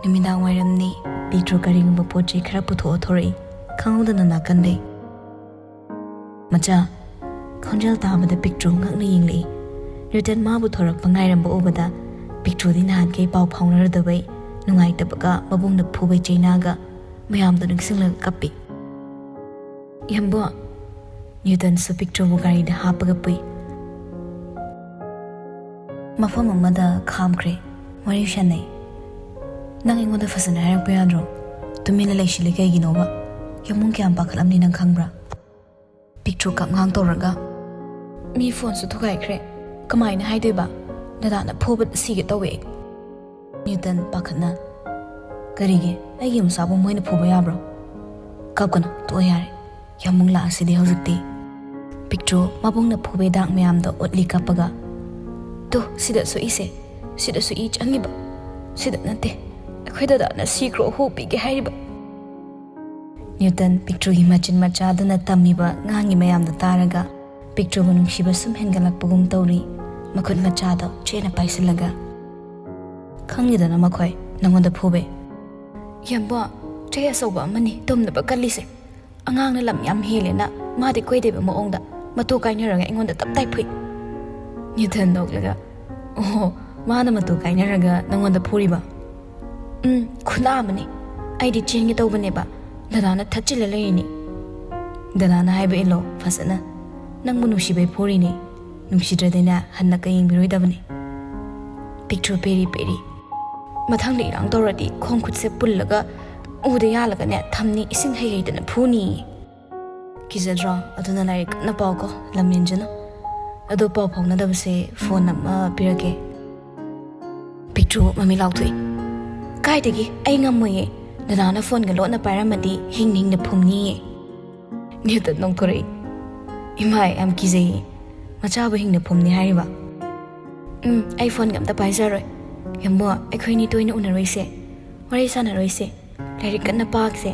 ꯅꯨꯃꯤꯗꯥꯡ ꯋꯥꯏꯔꯝꯅꯤ꯫ ꯄꯤꯇ꯭ꯔꯨ ꯀꯔꯤꯒꯨꯝꯕ ꯄꯣꯠ ꯆꯩ ꯈꯔ ꯄꯨꯊꯣꯛꯑ ꯊꯣꯔꯛꯏ, ꯈꯪꯍꯧꯗꯅ ꯅꯥꯀꯟꯗꯩ꯫ "ꯃꯆꯥ꯫" ꯈꯣꯟꯖꯦꯜ ꯇꯥꯕꯗ ꯄꯤꯛꯇ꯭ꯔꯨ ꯉꯛꯅ ꯌꯦꯡꯂꯛꯏ꯫ ꯅ꯭ꯌꯨꯇꯟ ꯃꯥꯕꯨ ꯊꯣꯔꯛꯄ ꯉꯥꯏꯔꯝꯕ ꯎꯕꯗ, ꯄꯤꯛꯇ꯭ꯔꯨꯗꯤ ꯅꯍꯥꯟꯈꯩ ꯄꯥꯎ ꯐꯥꯎꯅꯔꯨꯗꯕꯩ ꯅꯨꯡꯉꯥꯏꯇꯕꯒ ꯃꯕꯨꯡꯅ ꯐꯨꯕꯩ ꯆꯩꯅꯥꯒ ꯃꯌꯥꯝꯗꯣ ꯅꯤꯡꯁꯤꯡꯂꯒ ꯀꯞꯄꯤ꯫ "ꯏꯌꯥꯝꯕꯣ, ꯅ꯭ꯌꯨꯇꯟꯁꯨ ꯄꯤꯛꯇ꯭ꯔꯨꯕꯨ ꯒꯥꯔꯤꯗ ꯍꯥꯞꯄꯒ ꯄꯨꯏ꯫ ꯃꯐꯝ ꯑꯃꯗ ꯈꯥꯝꯈ꯭ꯔꯦ꯫ ꯋꯥꯔꯤ ꯁꯥꯟꯅꯩ꯫ "ꯅꯪ ꯑꯩꯉꯣꯟꯗ ꯐꯖꯅ ꯍꯥꯏꯔꯛꯄ ꯌꯥꯗ꯭ꯔꯣ? ꯇꯨꯃꯤꯟꯅ ꯂꯩꯁꯤꯜꯂꯤ ꯀꯩꯒꯤꯅꯣꯕ? ꯌꯥꯝꯕꯨꯡ ꯀꯌꯥꯝ ꯄꯥꯈꯠꯂꯝꯅꯤ ꯅꯪ ꯈꯪꯕ꯭ꯔꯥ?" ꯄꯤꯛꯇ꯭ꯔꯨ ꯀꯞꯉꯥꯡ ꯇꯧꯔꯒ, "ꯃꯤ ꯐꯣꯟꯁꯨ ꯊꯨꯒꯥꯏꯈ꯭ꯔꯦ, ꯀꯃꯥꯏꯅ ꯍꯥꯏꯗꯣꯏꯕ? ꯗꯗꯥꯅ ꯐꯨꯕꯗ ꯁꯤꯒꯦ ꯇꯧꯋꯦ ꯑꯩ꯫" ꯅ꯭ꯌꯨꯇꯟ ꯄꯥꯈꯠꯅ, "ꯀꯔꯤꯒꯤ? ꯑꯩꯒꯤ ꯃꯆꯥꯕꯨ ꯃꯣꯏꯅ ꯐꯨꯕ ꯌꯥꯕ꯭ꯔꯣ? ꯀꯞꯀꯅꯨ, ꯇꯣꯛꯑꯣ ꯌꯥꯔꯦ꯫ ꯌꯥꯝꯕꯨꯡ ꯂꯥꯛꯑꯁꯤꯗꯤ ꯍꯧꯖꯤꯛꯇꯤ꯫" ꯄꯤꯛꯇ꯭ꯔꯨ ꯃꯕꯨꯡꯅ ꯐꯨꯕꯩ ꯗꯥꯛ ꯃꯌꯥꯝꯗꯣ ꯎꯠꯂꯤ ꯀꯞꯄꯒ꯫ "ꯇꯨ, ꯁꯤꯗ ꯁꯣꯛꯏꯁꯦ, ꯁꯤꯗꯁꯨ ꯏ ꯆꯪꯉꯤꯕ꯫ ꯁꯤꯗ ꯅꯠꯇꯦ, ꯑꯩꯈꯣꯏ ꯗꯗꯥꯅ ꯁꯤꯈ꯭ꯔꯣ ꯍꯨ ꯄꯤꯒꯦ ꯍꯥꯏꯔꯤꯕ꯫" ꯅ꯭ꯌꯨꯇꯟ ꯄꯤꯛꯇ꯭ꯔꯨꯒꯤ ꯃꯆꯤꯟ ꯃꯆꯥꯗꯨꯅ ꯇꯝꯃꯤꯕ ꯉꯥꯡꯉꯤ ꯃꯌꯥꯝꯗꯣ ꯇꯥꯔꯒ ꯄꯤꯛꯇ꯭ꯔꯨꯕꯨ ꯅꯨꯡꯁꯤꯕ ꯁꯨꯝ ꯍꯦꯟꯒꯠꯂꯛꯄꯒꯨꯝ ꯇꯧꯔꯤ꯫ ꯃꯈꯨꯠ ꯃꯆꯥꯗꯣ ꯆꯦꯠꯅ ꯄꯥꯏꯁꯤꯜꯂꯒ, "ꯈꯪꯉꯤꯗꯅ ꯃꯈꯣꯏ ꯅꯪꯉꯣꯟꯗ ꯐꯨꯕꯩ꯫" "ꯌꯥꯝꯕꯣ, ꯆꯩ ꯑꯆꯧꯕ ꯑꯃꯅꯤ ꯇꯨꯝꯅꯕ ꯀꯜꯂꯤꯁꯦ꯫ ꯑꯉꯥꯡꯅ ꯂꯝ ꯌꯥꯝ ꯍꯦꯜꯂꯦꯅ ꯃꯥꯗꯤ ꯀꯣꯏꯗꯕ ꯃꯑꯣꯡꯗ ꯃꯇꯨ ꯀꯥꯏꯅꯔꯒ ꯑꯩꯉꯣꯟꯗ ꯇꯞ ꯇꯥꯏ ꯐꯨꯏ꯫" ꯅ꯭ꯌꯨꯇꯟ ꯅꯣꯛꯂꯒ, "ꯑꯣꯍꯣ, ꯃꯥꯅ ꯃꯇꯨ ꯀꯥꯏꯅꯔꯒ ꯅꯪꯉꯣꯟꯗ ꯐꯨꯔꯤꯕ?" "ꯎꯝ, ꯈꯨꯂꯥ ꯑꯃꯅꯤ꯫ ꯑꯩꯗꯤ ꯆꯦꯟꯒꯦ ꯇꯧꯕꯅꯦꯕ, ꯗꯗꯥꯅ ꯊꯠꯆꯤꯜꯂ ꯂꯩꯔꯤꯅꯤ꯫" "ꯗꯗꯥꯅ ꯍꯥꯏꯕ ꯏꯜꯂꯣ ꯐꯖꯅ꯫ ꯅꯪꯕꯨ ꯅꯨꯡꯁꯤꯕꯩ ꯐꯨꯔꯤꯅꯤ꯫ ꯅꯨꯡꯁꯤꯗ꯭ꯔꯗꯤꯅꯦ ꯍꯟꯅ ꯀꯩ ꯌꯦꯡꯕꯤꯔꯣꯏꯗꯕꯅꯤ꯫" ꯄꯤꯛꯇ꯭ꯔꯨ ꯄꯦꯔꯤ ꯄꯦꯔꯤ꯫ "ꯃꯊꯪꯗ ꯏꯔꯥꯡ ꯇꯧꯔꯗꯤ ꯈꯣꯡ ꯈꯨꯠꯁꯦ ꯄꯨꯜꯂꯒ ꯎꯗ ꯌꯥꯜꯂꯒꯅꯦ ꯊꯝꯅꯤ, ꯏꯁꯤꯡ ꯍꯩ ꯍꯩꯗꯅ ꯐꯨꯅꯤ꯫" "ꯀꯤꯖꯗ꯭ꯔꯣ? ꯑꯗꯨꯅ ꯂꯥꯏꯔꯤꯛ ꯀꯟꯅ ꯄꯥꯎꯀꯣ, ꯂꯝ ꯍꯦꯟꯖꯅꯨ꯫ ꯑꯗꯣ ꯄꯥꯎ ꯐꯥꯎꯅꯗꯕꯁꯦ ꯐꯣꯟ ꯑꯃ ꯄꯤꯔꯛꯀꯦ꯫" ꯄꯤꯛꯇ꯭ꯔꯨ ꯃꯃꯤ ꯂꯥꯎꯊꯣꯛꯏ꯫ "ꯀꯥꯏꯗꯒꯤ? ꯑꯩ ꯉꯝꯃꯣꯏꯌꯦ꯫ ꯗꯗꯥꯅ ꯐꯣꯟꯒ ꯂꯣꯠꯅ ꯄꯥꯏꯔꯝꯃꯗꯤ ꯍꯤꯡꯅ ꯍꯤꯡꯅ ꯐꯨꯝꯅꯤꯌꯦ꯫" ꯅ꯭ꯌꯨꯇꯟ ꯅꯣꯡꯊꯣꯔꯛꯏ꯫ "ꯏꯃꯥꯏ, ꯌꯥꯝ ꯀꯤꯖꯩꯌꯦ꯫ ꯃꯆꯥꯕꯨ ꯍꯤꯡꯅ ꯐꯨꯝꯅꯤ ꯍꯥꯏꯔꯤꯕ?" "ꯎꯝ, ꯑꯩ ꯐꯣꯟꯒ ꯑꯝꯇ ꯄꯥꯏꯖꯔꯣꯏ꯫ ꯌꯥꯝꯕꯣ, ꯑꯩꯈꯣꯏꯅꯤ ꯇꯣꯏꯅ ꯎꯅꯔꯣꯏꯁꯦ, ꯋꯥꯔꯤ ꯁꯥꯟꯅꯔꯣꯏꯁꯦ, ꯂꯥꯏꯔꯤꯛ ꯀꯟꯅ ꯄꯥꯁꯦ꯫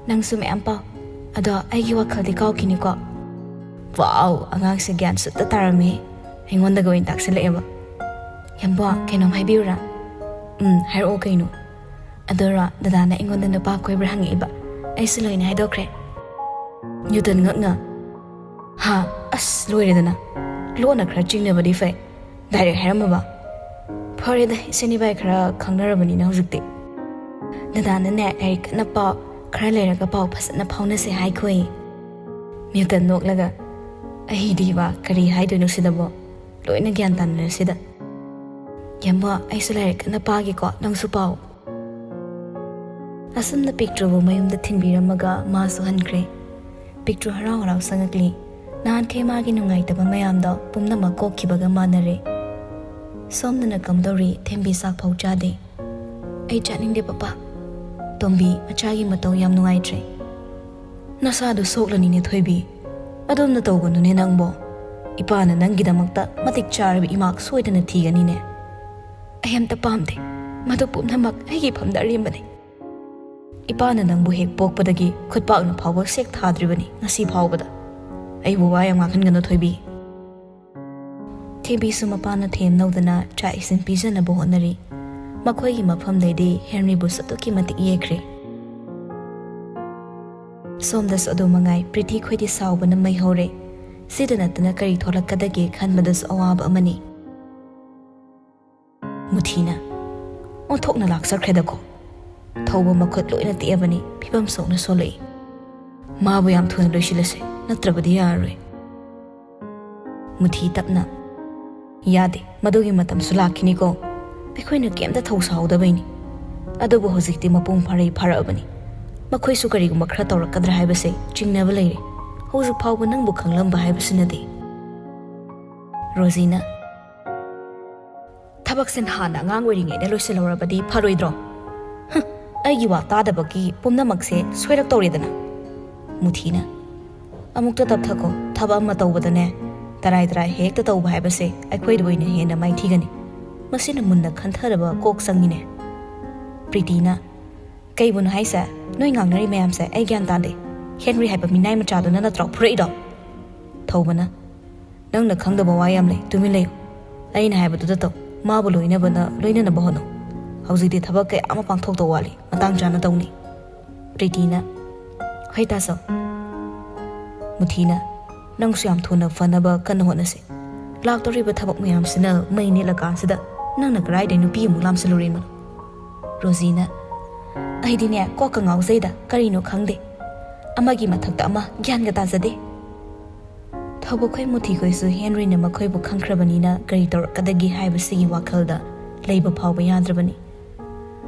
ꯅꯪꯁꯨ ꯃꯌꯥꯝ ꯄꯥꯎ꯫ ꯑꯗꯣ ꯑꯩꯒꯤ ꯋꯥꯈꯜꯗꯤ ꯀꯥꯎꯈꯤꯅꯤꯀꯣ꯫" ꯋꯥꯎ, ꯑꯉꯥꯡꯁꯦ ꯒ꯭ꯌꯥꯟ ꯁꯨꯠꯇ ꯇꯥꯔꯝꯃꯦ꯫ ꯑꯩꯉꯣꯟꯗꯒ ꯑꯣꯏꯅ ꯇꯥꯛꯁꯤꯜꯂꯛꯑꯦꯕ꯫ "ꯌꯥꯝꯕꯣ, ꯀꯩꯅꯣꯝ ꯍꯥꯏꯕꯤꯌꯨꯔꯥ?" "ꯎꯝ, ꯍꯥꯏꯔꯛꯑꯣ ꯀꯩꯅꯣ?" "ꯑꯗꯨꯔꯣ, ꯗꯗꯥꯅ ꯑꯩꯉꯣꯟꯗ ꯅꯨꯄꯥ ꯀꯣꯏꯕ꯭ꯔꯥ ꯍꯪꯉꯛꯏꯕ꯫ ꯑꯩꯁꯨ ꯂꯣꯏꯅ ꯍꯥꯏꯗꯣꯛꯈ꯭ꯔꯦ꯫" ꯅ꯭ꯌꯨꯇꯟ ꯉꯛꯅ, "ꯍꯥ? ꯑꯁ, ꯂꯣꯏꯔꯦꯗꯅ꯫ ꯂꯣꯟꯅ ꯈꯔ ꯆꯤꯡꯅꯕꯗꯤ ꯐꯩ꯫ ꯗꯥꯏꯔꯦꯛ ꯍꯥꯏꯔꯝꯃꯕ?" "ꯐꯔꯦꯗ, ꯏꯆꯦꯅꯤ ꯚꯥꯏ ꯈꯔ ꯈꯪꯅꯔꯕꯅꯤꯅ ꯍꯧꯖꯤꯛꯇꯤ꯫ ꯗꯗꯥꯅꯅꯦ, ꯂꯥꯏꯔꯤꯛ ꯀꯟꯅ ꯄꯥꯎ, ꯈꯔ ꯂꯩꯔꯒ ꯄꯥꯎ ꯐꯖꯅ ꯐꯥꯎꯅꯁꯦ ꯍꯥꯏꯈꯣꯌꯦ꯫" ꯃꯤꯜꯇꯟ ꯅꯣꯛꯂꯒ, "ꯑꯩꯗꯤꯕ ꯀꯔꯤ ꯍꯥꯏꯗꯣꯏꯅꯣ ꯁꯤꯗꯕꯣ? ꯂꯣꯏꯅ ꯒ꯭ꯌꯥꯟ ꯇꯥꯅꯔꯁꯤꯗ꯫ ꯌꯥꯝꯕ, ꯑꯩꯁꯨ ꯂꯥꯏꯔꯤꯛ ꯀꯟꯅ ꯄꯥꯒꯦꯀꯣ, ꯅꯪꯁꯨ ꯄꯥꯎ꯫" ꯑꯁꯨꯝꯅ ꯄꯤꯛꯇ꯭ꯔꯨꯕꯨ ꯃꯌꯨꯝꯗ ꯊꯤꯟꯕꯤꯔꯝꯃꯒ ꯃꯥꯁꯨ ꯍꯟꯈ꯭ꯔꯦ꯫ ꯄꯤꯛꯇ꯭ꯔꯨ ꯍꯔꯥꯎ ꯍꯔꯥꯎ ꯆꯪꯉꯛꯂꯤ꯫ ꯅꯍꯥꯟꯈꯩ ꯃꯥꯒꯤ ꯅꯨꯡꯉꯥꯏꯇꯕ ꯃꯌꯥꯝꯗꯣ ꯄꯨꯝꯅꯃꯛ ꯀꯣꯛꯈꯤꯕꯒ ꯃꯥꯟꯅꯔꯦ꯫ ꯁꯣꯝꯗꯅ ꯀꯝꯗꯧꯔꯤ? ꯊꯦꯝꯕꯤ ꯆꯥꯛ ꯐꯥꯎ ꯆꯥꯗꯦ꯫ "ꯑꯩ ꯆꯥꯅꯤꯡꯗꯦ ꯄꯄꯥ꯫" ꯇꯣꯝꯕꯤ, ꯃꯆꯥꯒꯤ ꯃꯇꯧ ꯌꯥꯝ ꯅꯨꯡꯉꯥꯏꯇ꯭ꯔꯦ꯫ "ꯅꯁꯥꯗꯨ ꯁꯣꯛꯂꯅꯤꯅꯦ ꯊꯣꯏꯕꯤ꯫ ꯑꯗꯨꯝꯅ ꯇꯧꯒꯅꯨꯅꯦ ꯅꯪꯕꯣ꯫ ꯏꯄꯥꯅ ꯅꯪꯒꯤꯗꯃꯛꯇ ꯃꯇꯤꯛ ꯆꯥꯔꯕ ꯏꯃꯥꯛ ꯁꯣꯏꯗꯅ ꯊꯤꯒꯅꯤꯅꯦ꯫" "ꯑꯩ ꯑꯝꯇ ꯄꯥꯝꯗꯦ꯫ ꯃꯗꯨ ꯄꯨꯝꯅꯃꯛ ꯑꯩꯒꯤ ꯏꯐꯝꯗ ꯑꯔꯦꯝꯕꯅꯤ꯫ ꯏꯄꯥꯅ ꯅꯪꯕꯨ ꯍꯦꯛ ꯄꯣꯛꯄꯗꯒꯤ ꯈꯨꯠꯄꯥꯛꯅ ꯐꯥꯎꯕ ꯁꯦꯛ ꯊꯥꯗ꯭ꯔꯤꯕꯅꯤ ꯉꯁꯤ ꯐꯥꯎꯕꯗ꯫ ꯑꯩꯕꯨ ꯋꯥ ꯌꯥꯝ ꯉꯥꯡꯍꯟꯒꯅꯨ ꯊꯣꯏꯕꯤ꯫" ꯊꯦꯝꯕꯤꯁꯨ ꯃꯄꯥꯅ ꯊꯦꯝꯅꯧꯗꯅ ꯆꯥꯛ ꯏꯁꯤꯡ ꯄꯤꯖꯅꯕ ꯍꯣꯠꯅꯔꯤ꯫ ꯃꯈꯣꯏꯒꯤ ꯃꯐꯝꯗꯩꯗꯤ ꯍꯦꯟꯔꯤꯕꯨꯁꯨ ꯑꯗꯨꯛꯀꯤ ꯃꯇꯤꯛ ꯌꯦꯛꯈ꯭ꯔꯦ꯫ ꯁꯣꯝꯗꯁꯨ ꯑꯗꯨ ꯃꯉꯥꯏ, ꯄ꯭ꯔꯤꯇꯤ ꯈꯣꯏꯗꯤ ꯁꯥꯎꯕꯅ ꯃꯩ ꯍꯧꯔꯦ꯫ ꯁꯤꯗ ꯅꯠꯇꯅ ꯀꯔꯤ ꯊꯣꯛꯂꯛꯀꯗꯒꯦ ꯈꯟꯕꯗꯁꯨ ꯑꯋꯥꯕ ꯑꯃꯅꯤ꯫ ꯃꯨꯊꯤꯅ, "ꯑꯣꯟꯊꯣꯛꯅ ꯂꯥꯛꯆꯈ꯭ꯔꯦꯗꯀꯣ꯫ ꯊꯧꯕ ꯃꯈꯨꯠ ꯂꯣꯏꯅ ꯇꯦꯛꯑꯕꯅꯤ, ꯐꯤꯕꯝ ꯁꯣꯛꯅ ꯁꯣꯜꯂꯛꯏ꯫ ꯃꯥꯕꯨ ꯌꯥꯝ ꯊꯨꯅ ꯂꯣꯏꯁꯤꯜꯂꯁꯦ, ꯅꯠꯇ꯭ꯔꯕꯗꯤ ꯌꯥꯔꯔꯣꯏ꯫" ꯃꯨꯊꯤ ꯇꯞꯅ, "ꯌꯥꯗꯦ, ꯃꯗꯨꯒꯤ ꯃꯇꯝꯁꯨ ꯂꯥꯛꯈꯤꯅꯤꯀꯣ꯫ ꯑꯩꯈꯣꯏꯅ ꯀꯩꯝꯇ ꯊꯧ ꯁꯥꯍꯧꯗꯕꯩꯅꯤ꯫ ꯑꯗꯨꯕꯨ ꯍꯧꯖꯤꯛꯇꯤ ꯃꯄꯨꯡ ꯐꯥꯔꯩ ꯐꯥꯔꯛꯑꯕꯅꯤ꯫ ꯃꯈꯣꯏꯁꯨ ꯀꯔꯤꯒꯨꯝꯕ ꯈꯔ ꯇꯧꯔꯛꯀꯗ꯭ꯔꯥ ꯍꯥꯏꯕꯁꯦ ꯆꯤꯡꯅꯕ ꯂꯩꯔꯦ꯫ ꯍꯧꯖꯤꯛ ꯐꯥꯎꯕ ꯅꯪꯕꯨ ꯈꯪꯂꯝꯕ ꯍꯥꯏꯕꯁꯤꯅꯗꯤ꯫" ꯔꯣꯖꯤꯅ, "ꯊꯕꯛꯁꯦ ꯅꯍꯥꯟꯅ ꯑꯉꯥꯡ ꯑꯣꯏꯔꯤꯉꯩꯗ ꯂꯣꯏꯁꯤꯜꯍꯧꯔꯕꯗꯤ ꯐꯔꯣꯏꯗ꯭ꯔꯣ? ꯍꯨꯝ, ꯑꯩꯒꯤ ꯋꯥ ꯇꯥꯗꯕꯒꯤ ꯄꯨꯝꯅꯃꯛꯁꯦ ꯁꯣꯏꯔꯛꯇꯧꯔꯦꯗꯅ꯫" ꯃꯨꯊꯤꯅ, "ꯑꯃꯨꯛꯇ ꯇꯞꯊꯈꯣ, ꯊꯕꯛ ꯑꯃ ꯇꯧꯕꯗꯅꯦ, ꯇꯔꯥꯏ ꯇꯔꯥꯏ ꯍꯦꯛꯇ ꯇꯧꯕ ꯍꯥꯏꯕꯁꯦ ꯑꯩꯈꯣꯏꯗ ꯑꯣꯏꯅ ꯍꯦꯟꯅ ꯃꯥꯏꯊꯤꯒꯅꯤ꯫ ꯃꯁꯤꯅ ꯃꯨꯟꯅ ꯈꯟꯊꯔꯕ ꯀꯣꯛ ꯆꯪꯉꯤꯅꯦ꯫" ꯄ꯭ꯔꯤꯇꯤꯅ, "ꯀꯩꯕꯨꯅꯣ ꯍꯥꯏꯁꯦ? ꯅꯣꯏ ꯉꯥꯡꯅꯔꯤ ꯃꯌꯥꯝꯁꯦ ꯑꯩ ꯒ꯭ꯌꯥꯟ ꯇꯥꯗꯦ꯫ ꯍꯦꯟꯔꯤ ꯍꯥꯏꯕ ꯃꯤꯅꯥꯏ ꯃꯆꯥꯗꯨꯅ ꯅꯠꯇ꯭ꯔꯣ ꯐꯨꯔꯛꯏꯗꯣ?" ꯊꯧꯕꯅ, "ꯅꯪꯅ ꯈꯪꯗꯕ ꯋꯥ ꯌꯥꯝ ꯂꯩ, ꯇꯨꯃꯤꯟ ꯂꯩꯌꯨ꯫ ꯑꯩꯅ ꯍꯥꯏꯕꯗꯨꯗ ꯇꯧ, ꯃꯥꯕꯨ ꯂꯣꯏꯅꯕꯅ ꯂꯣꯏꯅꯅꯕ ꯍꯣꯠꯅꯧ꯫ ꯍꯧꯖꯤꯛꯇꯤ ꯊꯕꯛ ꯀꯌꯥ ꯑꯃ ꯄꯥꯡꯊꯣꯛꯇꯧ ꯋꯥꯠꯂꯤ, ꯃꯇꯥꯡ ꯆꯥꯅ ꯇꯧꯅꯤ꯫" ꯄ꯭ꯔꯤꯇꯤꯅ, "ꯍꯣꯏ ꯇꯥꯆꯧ꯫" ꯃꯨꯊꯤꯅ, "ꯅꯪꯁꯨ ꯌꯥꯝ ꯊꯨꯅ ꯐꯅꯕ ꯀꯟꯅ ꯍꯣꯠꯅꯁꯤ꯫ ꯂꯥꯛꯇꯧꯔꯤꯕ ꯊꯕꯛ ꯃꯌꯥꯝꯁꯤꯅ ꯃꯩ ꯅꯦꯠꯂꯀꯥꯟꯁꯤꯗ ꯅꯪꯅ ꯀꯗꯥꯏꯗꯩ ꯅꯨꯄꯤ ꯑꯃꯨꯛ ꯂꯥꯝꯁꯤꯜꯂꯨꯔꯤꯅꯣ?" ꯔꯣꯖꯤꯅ, "ꯑꯩꯗꯤꯅꯦ ꯀꯣꯛꯀ ꯉꯥꯎꯖꯩꯗ, ꯀꯔꯤꯅꯣ ꯈꯪꯗꯦ꯫ ꯑꯃꯒꯤ ꯃꯊꯛꯇ ꯑꯃ, ꯒ꯭ꯌꯥꯟꯒ ꯇꯥꯖꯗꯦ꯫ ꯊꯧꯕꯈꯣꯏ ꯃꯨꯊꯤꯈꯣꯏꯁꯨ ꯍꯦꯟꯔꯤꯅ ꯃꯈꯣꯏꯕꯨ ꯈꯪꯈ꯭ꯔꯕꯅꯤꯅ ꯀꯔꯤ ꯇꯧꯔꯛꯀꯗꯒꯦ ꯍꯥꯏꯕꯁꯤꯒꯤ ꯋꯥꯈꯜꯗ ꯂꯩꯕ ꯐꯥꯎꯕ ꯌꯥꯗ꯭ꯔꯕꯅꯤ꯫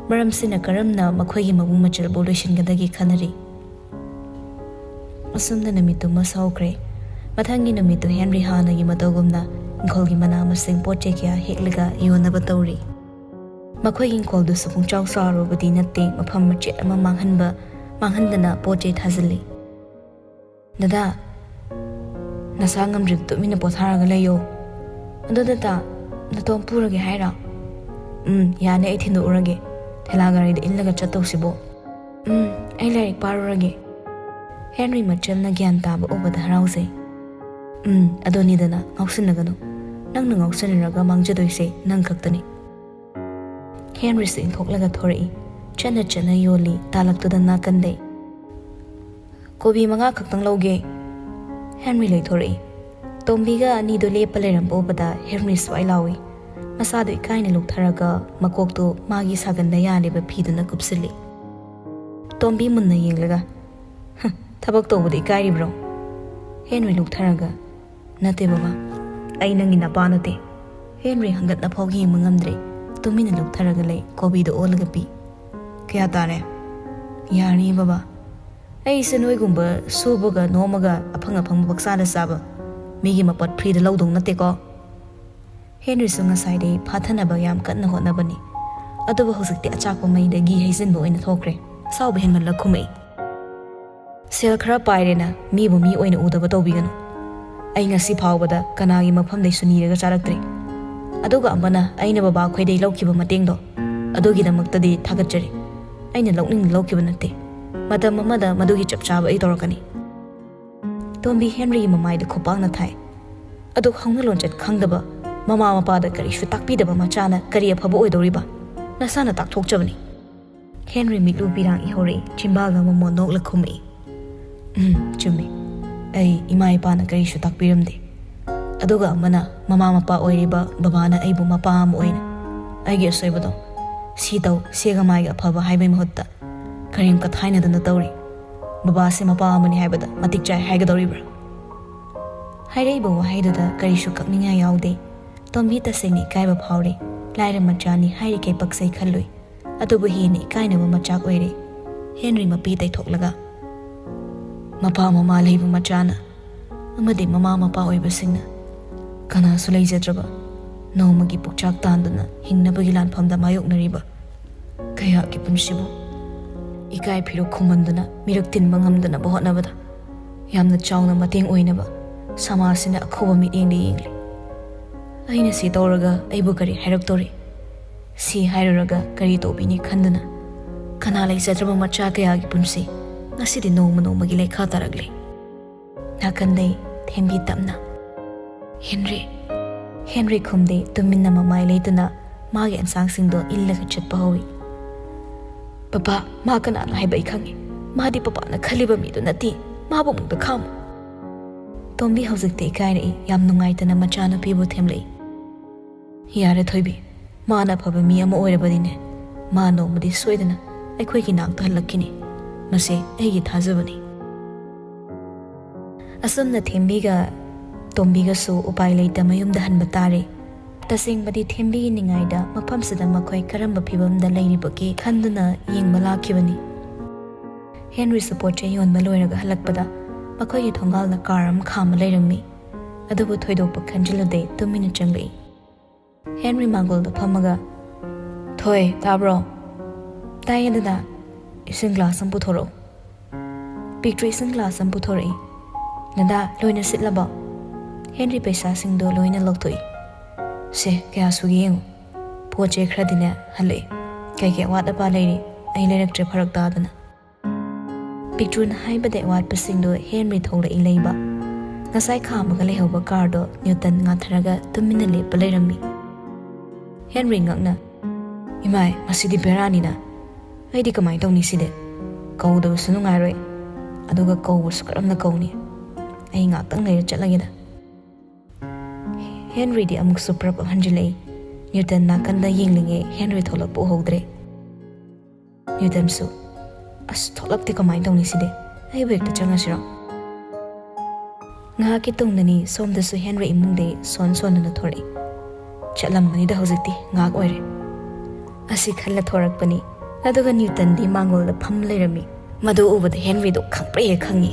ꯃꯔꯝꯁꯤꯅ ꯀꯔꯝꯅ ꯃꯈꯣꯏꯒꯤ ꯃꯕꯨꯡ ꯃꯆꯜꯕꯨ ꯂꯣꯏꯁꯤꯟꯒꯗꯒꯦ ꯈꯟꯅꯔꯤ꯫ ꯑꯁꯨꯝꯅ ꯅꯨꯃꯤꯠꯇꯨꯃ ꯁꯧꯈ꯭ꯔꯦ꯫ ꯃꯊꯪꯒꯤ ꯅꯨꯃꯤꯠꯇꯨ ꯍꯦꯟꯔꯤ ꯍꯥꯟꯅꯒꯤ ꯃꯇꯧꯒꯨꯝꯅ ꯏꯪꯈꯣꯜꯒꯤ ꯃꯅꯥ ꯃꯁꯤꯡ ꯄꯣꯠ ꯆꯩ ꯀꯌꯥ ꯍꯦꯛꯂꯒ ꯌꯣꯟꯅꯕ ꯇꯧꯔꯤ꯫ ꯃꯈꯣꯏꯒꯤ ꯏꯪꯈꯣꯜꯗꯨꯁꯨ ꯄꯨꯡꯆꯥꯎ ꯆꯥꯎꯔꯨꯕꯗꯤ ꯅꯠꯇꯦ, ꯃꯐꯝ ꯃꯆꯦꯠ ꯑꯃ ꯃꯥꯡꯍꯟꯕ, ꯃꯥꯡꯍꯟꯗꯅ ꯄꯣꯠ ꯆꯩ ꯊꯥꯖꯤꯜꯂꯤ꯫ "ꯗꯗꯥ, ꯅꯁꯥ ꯉꯝꯗ꯭ꯔꯤꯕ ꯇꯨꯃꯤꯟꯅ ꯄꯣꯊꯥꯔꯒ ꯂꯩꯌꯣ꯫ ꯑꯗꯣ ꯗꯗꯥ, ꯅꯇꯣꯝ ꯄꯨꯔꯒꯦ ꯍꯥꯏꯔꯣ?" "ꯎꯝ, ꯌꯥꯅꯤ, ꯑꯩ ꯊꯤꯟꯗꯣꯛꯎꯔꯒꯦ꯫ ꯊꯦꯂꯥ ꯒꯥꯔꯤꯗ ꯏꯜꯂꯒ ꯆꯠꯇꯧꯁꯤꯕꯣ?" "ꯎꯝ, ꯑꯩ ꯂꯥꯏꯔꯤꯛ ꯄꯥꯔꯨꯔꯒꯦ꯫" ꯍꯦꯟꯔꯤ ꯃꯆꯜꯅ ꯒ꯭ꯌꯥꯟ ꯇꯥꯕ ꯎꯕꯗ ꯍꯔꯥꯎꯖꯩ꯫ "ꯎꯝ, ꯑꯗꯨꯅꯤꯗꯅ, ꯉꯥꯎꯁꯤꯟꯅꯒꯅꯨ꯫ ꯅꯪꯅ ꯉꯥꯎꯁꯤꯟꯅꯔꯒ ꯃꯥꯡꯖꯗꯣꯏꯁꯦ ꯅꯪ ꯈꯛꯇꯅꯤ꯫" ꯍꯦꯟꯔꯤꯁꯨ ꯏꯟꯊꯣꯛꯂꯒ ꯊꯣꯔꯛꯏ꯫ ꯆꯠꯅ ꯆꯠꯅ ꯌꯣꯜꯂꯤ, ꯇꯥꯂꯛꯇꯨꯗ ꯅꯥꯀꯟꯗꯩ꯫ "ꯀꯣꯕꯤ ꯃꯉꯥ ꯈꯛꯇꯪ ꯂꯧꯒꯦ꯫" ꯍꯦꯟꯔꯤ ꯂꯩꯊꯣꯔꯛꯏ꯫ ꯇꯣꯝꯕꯤꯒ ꯑꯅꯤꯗꯣ ꯂꯦꯞꯄ ꯂꯩꯔꯝꯕ ꯎꯕꯗ ꯍꯦꯟꯔꯤ ꯁ꯭ꯋꯥꯏ ꯂꯥꯎꯏ꯫ ꯃꯁꯥꯗꯨ ꯏꯀꯥꯏꯅ ꯂꯨꯞꯊꯔꯒ ꯃꯀꯣꯛꯇꯨ ꯃꯥꯒꯤ ꯁꯥꯒꯟꯗ ꯌꯥꯜꯂꯤꯕ ꯐꯤꯗꯨꯅ ꯀꯨꯞꯁꯤꯜꯂꯤ꯫ ꯇꯣꯝꯕꯤ ꯃꯨꯟꯅ ꯌꯦꯡꯂꯒ, "ꯍ, ꯊꯕꯛ ꯇꯧꯕꯗ ꯏꯀꯥꯏꯔꯤꯕ꯭ꯔꯣ?" ꯍꯦꯟꯔꯤ ꯂꯨꯞꯊꯔꯒ, "ꯅꯠꯇꯦ ꯕꯕꯥ, ꯑꯩ ꯅꯪꯒꯤ ꯅꯄꯥ ꯅꯠꯇꯦ꯫" ꯍꯦꯟꯔꯤ ꯍꯪꯒꯠꯅ ꯐꯥꯎ ꯌꯦꯡꯕ ꯉꯝꯗ꯭ꯔꯦ꯫ ꯇꯨꯃꯤꯟꯅ ꯂꯨꯞꯊꯔꯒ ꯂꯩ, ꯀꯣꯕꯤꯗꯨ ꯑꯣꯜꯂꯒ ꯄꯤ꯫ "ꯀꯌꯥ ꯇꯥꯔꯦ?" "ꯌꯥꯔꯅꯤ ꯕꯕꯥ, ꯑꯩꯁꯦ ꯅꯣꯏꯒꯨꯝꯕ ꯁꯨꯕꯒ ꯅꯣꯝꯃꯒ ꯑꯐꯪ ꯑꯐꯪꯕ ꯄꯛꯆꯥꯗ ꯆꯥꯕ ꯃꯤꯒꯤ ꯃꯄꯠ ꯐ꯭ꯔꯤꯗ ꯂꯧꯗꯧ ꯅꯠꯇꯦꯀꯣ꯫" ꯍꯦꯟꯔꯤꯁꯨ ꯉꯁꯥꯏꯗꯩ ꯐꯥꯊꯅꯕ ꯌꯥꯝ ꯀꯟꯅ ꯍꯣꯠꯅꯕꯅꯤ, ꯑꯗꯨꯕꯨ ꯍꯧꯖꯤꯛꯇꯤ ꯑꯆꯥꯛꯄ ꯃꯩꯗ ꯘꯤ ꯍꯩꯖꯤꯟꯕ ꯑꯣꯏꯅ ꯊꯣꯛꯈ꯭ꯔꯦ꯫ ꯑꯁꯥꯎꯕ ꯍꯦꯟꯃꯜꯂ ꯈꯨꯝꯃꯛꯏ꯫ "ꯁꯦꯜ ꯈꯔ ꯄꯥꯏꯔꯦꯅ ꯃꯤꯕꯨ ꯃꯤ ꯑꯣꯏꯅ ꯎꯗꯕ ꯇꯧꯕꯤꯒꯅꯨ꯫ ꯑꯩ ꯉꯁꯤ ꯐꯥꯎꯕꯗ ꯀꯅꯥꯒꯤ ꯃꯐꯝꯗꯩꯁꯨ ꯅꯤꯔꯒ ꯆꯥꯔꯛꯇ꯭ꯔꯤ꯫ ꯑꯗꯨꯒ ꯑꯃꯅ ꯑꯩꯅ ꯕꯕꯥ ꯈꯣꯏꯗꯩ ꯂꯧꯈꯤꯕ ꯃꯇꯦꯡꯗꯣ, ꯑꯗꯨꯒꯤꯗꯃꯛꯇꯗꯤ ꯊꯥꯒꯠꯆꯔꯤ꯫ ꯑꯩꯅ ꯂꯧꯅꯤꯡꯅ ꯂꯧꯈꯤꯕ ꯅꯠꯇꯦ꯫ ꯃꯇꯝ ꯑꯃꯗ ꯃꯗꯨꯒꯤ ꯆꯞ ꯆꯥꯕ ꯑꯩ ꯇꯧꯔꯛꯀꯅꯤ꯫" ꯇꯣꯝꯕꯤ ꯍꯦꯟꯔꯤꯒꯤ ꯃꯃꯥꯏꯗ ꯈꯨꯄꯥꯛꯅ ꯊꯥꯏ꯫ "ꯑꯗꯨꯛ ꯍꯧꯅ ꯂꯣꯟꯆꯠ ꯈꯪꯗꯕ, ꯃꯃꯥ ꯃꯄꯥꯗ ꯀꯔꯤꯁꯨ ꯇꯥꯛꯄꯤꯗꯕ ꯃꯆꯥꯅ ꯀꯔꯤ ꯑꯐꯕ ꯑꯣꯏꯗꯧꯔꯤꯕ? ꯅꯁꯥꯅ ꯇꯥꯛꯊꯣꯛꯆꯕꯅꯤ꯫" ꯍꯦꯟꯔꯤ ꯃꯤꯠꯂꯨ ꯄꯤꯔꯥꯡ ꯏꯍꯧꯔꯛꯏ, ꯆꯤꯝꯕꯥꯜ ꯑꯃꯃꯣꯟ ꯅꯣꯛꯂ ꯈꯨꯝꯃꯛꯏ꯫ "ꯎꯝ, ꯆꯨꯝꯃꯤ꯫ ꯑꯩ ꯏꯃꯥ ꯏꯄꯥꯅ ꯀꯔꯤꯁꯨ ꯇꯥꯛꯄꯤꯔꯝꯗꯦ꯫ ꯑꯗꯨꯒ ꯑꯃꯅ ꯃꯃꯥ ꯃꯄꯥ ꯑꯣꯏꯔꯤꯕ ꯕꯕꯥꯅ ꯑꯩꯕꯨ ꯃꯄꯥ ꯑꯃ ꯑꯣꯏꯅ ꯑꯩꯒꯤ ꯑꯁꯣꯏꯕꯗꯣ ꯁꯤ ꯇꯧ, ꯁꯦꯒ ꯃꯥꯏꯒ ꯑꯐꯕ ꯍꯥꯏꯕꯒꯤ ꯃꯍꯨꯠꯇ ꯀꯔꯦꯝ ꯀꯊꯥꯏꯅꯗꯨꯅ ꯇꯧꯔꯤ꯫ ꯕꯕꯥꯁꯦ ꯃꯄꯥ ꯑꯃꯅꯤ ꯍꯥꯏꯕꯗ ꯃꯇꯤꯛ ꯆꯥꯏ ꯍꯥꯏꯒꯗꯧꯔꯤꯕ꯭ꯔꯥ? ꯍꯥꯏꯔꯛꯏꯕ ꯋꯥꯍꯩꯗꯨꯗ ꯀꯔꯤꯁꯨ ꯀꯛꯅꯤꯡꯉꯥꯏ ꯌꯥꯎꯗꯦ꯫ ꯇꯣꯝꯕꯤ ꯇꯁꯦꯡꯅ ꯏꯀꯥꯏꯕ ꯐꯥꯎꯔꯦ꯫ ꯂꯥꯏꯔ ꯃꯆꯥꯅꯤ ꯍꯥꯏꯔꯤꯈꯩ ꯄꯛꯆꯩ ꯈꯜꯂꯨꯏ꯫ ꯑꯗꯨꯕꯨ ꯍꯦꯟꯅ ꯏꯀꯥꯏꯅꯕ ꯃꯆꯥꯛ ꯑꯣꯏꯔꯦ꯫ ꯍꯦꯟꯔꯤ ꯃꯄꯤ ꯇꯩꯊꯣꯛꯂꯒ, "ꯃꯄꯥ ꯃꯃꯥ ꯂꯩꯕ ꯃꯆꯥꯅ ꯑꯃꯗꯤ ꯃꯃꯥ ꯃꯄꯥ ꯑꯣꯏꯕꯁꯤꯡꯅ ꯀꯅꯥꯁꯨ ꯂꯩꯖꯗ꯭ꯔꯕ, ꯅꯣꯡꯃꯒꯤ ꯄꯨꯛꯆꯥꯛ ꯇꯥꯟꯗꯨꯅ ꯍꯤꯡꯅꯕꯒꯤ ꯂꯥꯟꯐꯝꯗ ꯃꯥꯌꯣꯛꯅꯔꯤꯕ ꯀꯌꯥꯒꯤ ꯄꯨꯟꯁꯤꯕꯨ ꯏꯀꯥꯏ ꯐꯤꯔꯨꯛ ꯈꯨꯝꯃꯟꯗꯨꯅ ꯃꯤꯔꯛ ꯇꯤꯟꯕ ꯉꯝꯗꯅꯕ ꯍꯣꯠꯅꯕꯗ ꯌꯥꯝꯅ ꯆꯥꯎꯅ ꯃꯇꯦꯡ ꯑꯣꯏꯅꯕ ꯁꯃꯥꯖꯁꯤꯅ ꯑꯈꯨꯕ ꯃꯤꯠꯌꯦꯡꯗ ꯌꯦꯡꯂꯤ꯫ ꯑꯩꯅ ꯁꯤ ꯇꯧꯔꯒ ꯑꯩꯕꯨ ꯀꯔꯤ ꯍꯥꯏꯔꯛꯇꯧꯔꯤ? ꯁꯤ ꯍꯥꯏꯔꯨꯔꯒ ꯀꯔꯤ ꯇꯧꯕꯤꯅꯤ ꯈꯟꯗꯨꯅ ꯀꯅꯥ ꯂꯩꯖꯗ꯭ꯔꯕ ꯃꯆꯥ ꯀꯌꯥꯒꯤ ꯄꯨꯟꯁꯤ ꯉꯁꯤꯗꯤ ꯅꯣꯡꯃ ꯅꯣꯡꯃꯒꯤ ꯂꯩꯈꯥ ꯇꯥꯔꯛꯂꯤ꯫" ꯅꯥꯀꯟꯗꯩ ꯊꯦꯝꯕꯤ ꯇꯞꯅ, "ꯍꯦꯟꯔꯤ, ꯍꯦꯟꯔꯤ" ꯈꯨꯝꯗꯦ꯫ ꯇꯨꯃꯤꯟꯅ ꯃꯃꯥꯏ ꯂꯩꯇꯨꯅ ꯃꯥꯒꯤ ꯑꯦꯟꯁꯥꯡꯁꯤꯡꯗꯣ ꯏꯜꯂꯒ ꯆꯠꯄ ꯍꯧꯏ꯫ "ꯄꯄꯥ, ꯃꯥ ꯀꯅꯥꯅꯣ ꯍꯥꯏꯕ ꯑꯩ ꯈꯪꯉꯤ꯫ ꯃꯥꯗꯤ ꯄꯄꯥꯅ ꯈꯜꯂꯤꯕ ꯃꯤꯗꯨ ꯅꯠꯇꯦ꯫ ꯃꯥꯕꯨ ꯑꯃꯨꯛꯇ ꯈꯥꯝꯃꯨ꯫" ꯇꯣꯝꯕꯤ ꯍꯧꯖꯤꯛꯇꯤ ꯏꯀꯥꯏꯔꯛꯏ꯫ ꯌꯥꯝ ꯅꯨꯡꯉꯥꯏꯇꯅ ꯃꯆꯥꯅꯨꯄꯤꯕꯨ ꯊꯦꯝꯂꯛꯏ꯫ "ꯌꯥꯔꯦ ꯊꯣꯏꯕꯤ, ꯃꯥꯅ ꯑꯐꯕ ꯃꯤ ꯑꯃ ꯑꯣꯏꯔꯕꯗꯤꯅꯦ, ꯃꯥ ꯅꯣꯡꯃꯗꯤ ꯁꯣꯏꯗꯅ ꯑꯩꯈꯣꯏꯒꯤ ꯅꯥꯛꯇ ꯍꯜꯂꯛꯈꯤꯅꯤ꯫ ꯃꯁꯦ ꯑꯩꯒꯤ ꯊꯥꯖꯕꯅꯤ꯫" ꯑꯁꯨꯝꯅ ꯊꯦꯝꯕꯤꯒ ꯇꯣꯝꯕꯤꯒꯁꯨ ꯎꯄꯥꯏ ꯂꯩꯇ ꯃꯌꯨꯝꯗ ꯍꯟꯕ ꯇꯥꯔꯦ꯫ ꯇꯁꯦꯡꯕꯗꯤ ꯊꯦꯝꯕꯤꯒꯤ ꯅꯤꯡꯉꯥꯏꯗ ꯃꯐꯝꯁꯤꯗ ꯃꯈꯣꯏ ꯀꯔꯝꯕ ꯐꯤꯕꯝꯗ ꯂꯩꯔꯤꯕꯒꯦ ꯈꯟꯗꯨꯅ ꯌꯦꯡꯕ ꯂꯥꯛꯈꯤꯕꯅꯤ꯫ ꯍꯦꯟꯔꯤ ꯁꯨꯄꯣꯠ ꯆꯩ ꯌꯣꯟꯕ ꯂꯣꯏꯔꯒ ꯍꯜꯂꯛꯄꯗ ꯃꯈꯣꯏꯒꯤ ꯊꯣꯡꯒꯥꯜꯗ ꯀꯥꯔ ꯑꯃ ꯈꯥꯝꯃ ꯂꯩꯔꯝꯃꯤ꯫ ꯑꯗꯨꯕꯨ ꯊꯣꯏꯗꯣꯛꯄ ꯈꯟꯖꯤꯜꯂꯨꯗꯦ, ꯇꯨꯃꯤꯟꯅ ꯆꯪꯂꯛꯏ꯫ ꯍꯦꯟꯔꯤ ꯃꯥꯡꯒꯣꯜꯗ ꯐꯝꯃꯒ, "ꯊꯣꯏ, ꯇꯥꯕ꯭ꯔꯣ?" "ꯇꯥꯏꯌꯦ ꯗꯗꯥ꯫" "ꯏꯁꯤꯡ ꯒ꯭ꯂꯥꯁ ꯑꯃ ꯄꯨꯊꯣꯔꯛꯑꯣ꯫" ꯄꯤꯛꯇ꯭ꯔꯨ ꯏꯁꯤꯡ ꯒ꯭ꯂꯥꯁ ꯑꯃ ꯄꯨꯊꯣꯔꯛꯏ꯫ "ꯗꯗꯥ, ꯂꯣꯏꯅ ꯁꯤꯠꯂꯕꯣ?" ꯍꯦꯟꯔꯤ ꯄꯩꯁꯥꯁꯤꯡꯗꯣ ꯂꯣꯏꯅ ꯂꯧꯊꯣꯛꯏ꯫ "ꯁꯦ, ꯀꯌꯥ ꯁꯨꯒꯦ ꯌꯦꯡꯉꯨ꯫ ꯄꯣꯠ ꯆꯩ ꯈꯔꯗꯤꯅꯦ ꯍꯜꯂꯛꯑꯦ꯫ ꯀꯩꯀꯩ ꯑꯋꯥꯠ ꯑꯄꯥ ꯂꯩꯔꯤ? ꯑꯩ ꯂꯩꯔꯛꯇ꯭ꯔꯦ ꯐꯔꯛ ꯇꯥꯗꯅ꯫" ꯄꯤꯛꯇ꯭ꯔꯨꯅ ꯍꯥꯏꯕꯗ ꯑꯋꯥꯠꯄꯁꯤꯡꯗꯣ ꯍꯦꯟꯔꯤ ꯊꯣꯛꯂꯛꯏ ꯂꯩꯕ꯫ ꯉꯁꯥꯏ ꯈꯥꯝꯃꯒ ꯂꯩꯍꯧꯕ ꯀꯥꯔꯗꯣ ꯅ꯭ꯌꯨꯇꯟ ꯉꯥꯊꯔꯒ ꯇꯨꯃꯤꯟꯅ ꯂꯦꯞꯄ ꯂꯩꯔꯝꯃꯤ꯫ ꯍꯦꯟꯔꯤ ꯉꯛꯅ, "ꯏꯃꯥꯏ, ꯃꯁꯤꯗꯤ ꯕꯦꯔꯥꯅꯤꯅ꯫ ꯑꯩꯗꯤ ꯀꯃꯥꯏꯅ ꯇꯧꯅꯤ ꯁꯤꯗꯤ? ꯀꯧꯗꯕꯁꯨ ꯅꯨꯡꯉꯥꯏꯔꯣꯏ, ꯑꯗꯨꯒ ꯀꯧꯕꯁꯨ ꯀꯔꯝꯅ ꯀꯧꯅꯤ? ꯑꯩ ꯉꯥꯛꯇꯪ ꯂꯩꯔ ꯆꯠꯂꯒꯦꯗ꯫" ꯍꯦꯟꯔꯤꯗꯤ ꯑꯃꯨꯛꯁꯨ ꯄ꯭ꯔꯞ ꯍꯟꯖꯤꯜꯂꯛꯏ꯫ ꯅ꯭ꯌꯨꯇꯟ ꯅꯥꯀꯟꯗ ꯌꯦꯡꯂꯤꯉꯩ ꯍꯦꯟꯔꯤ ꯊꯣꯛꯂꯛꯄ ꯎꯍꯧꯗ꯭ꯔꯦ꯫ ꯅ꯭ꯌꯨꯇꯟꯁꯨ, "ꯑꯁ, ꯊꯣꯛꯂꯛꯇꯦ, ꯀꯃꯥꯏꯅ ꯇꯧꯅꯤ ꯁꯤꯗꯤ?" ꯑꯩꯕꯨ ꯍꯦꯛꯇ ꯆꯪꯉꯁꯤꯔꯣ? ꯉꯥꯏꯍꯥꯛꯀꯤ ꯇꯨꯡꯗꯅꯤ ꯁꯣꯝꯗꯁꯨ ꯍꯦꯟꯔꯤ ꯏꯃꯨꯡꯗꯒꯤ ꯁꯣꯟ ꯁꯣꯟꯗꯨꯅ ꯊꯣꯔꯛꯏ꯫ ꯆꯠꯂꯝꯕꯅꯤꯗ ꯍꯧꯖꯤꯛꯇꯤ ꯉꯥꯏꯍꯥꯛ ꯑꯣꯏꯔꯦ꯫ ꯑꯁꯤ ꯈꯜꯂ ꯊꯣꯔꯛꯄꯅꯤ꯫ ꯑꯗꯨꯒ ꯅ꯭ꯌꯨꯇꯟꯗꯤ ꯃꯥꯡꯒꯣꯜꯗ ꯐꯝ ꯂꯩꯔꯝꯃꯤ꯫ ꯃꯗꯨ ꯎꯕꯗ ꯍꯦꯟꯔꯤꯗꯨ ꯈꯪꯄ꯭ꯔꯦꯛ ꯍꯦꯛ ꯈꯪꯉꯤ꯫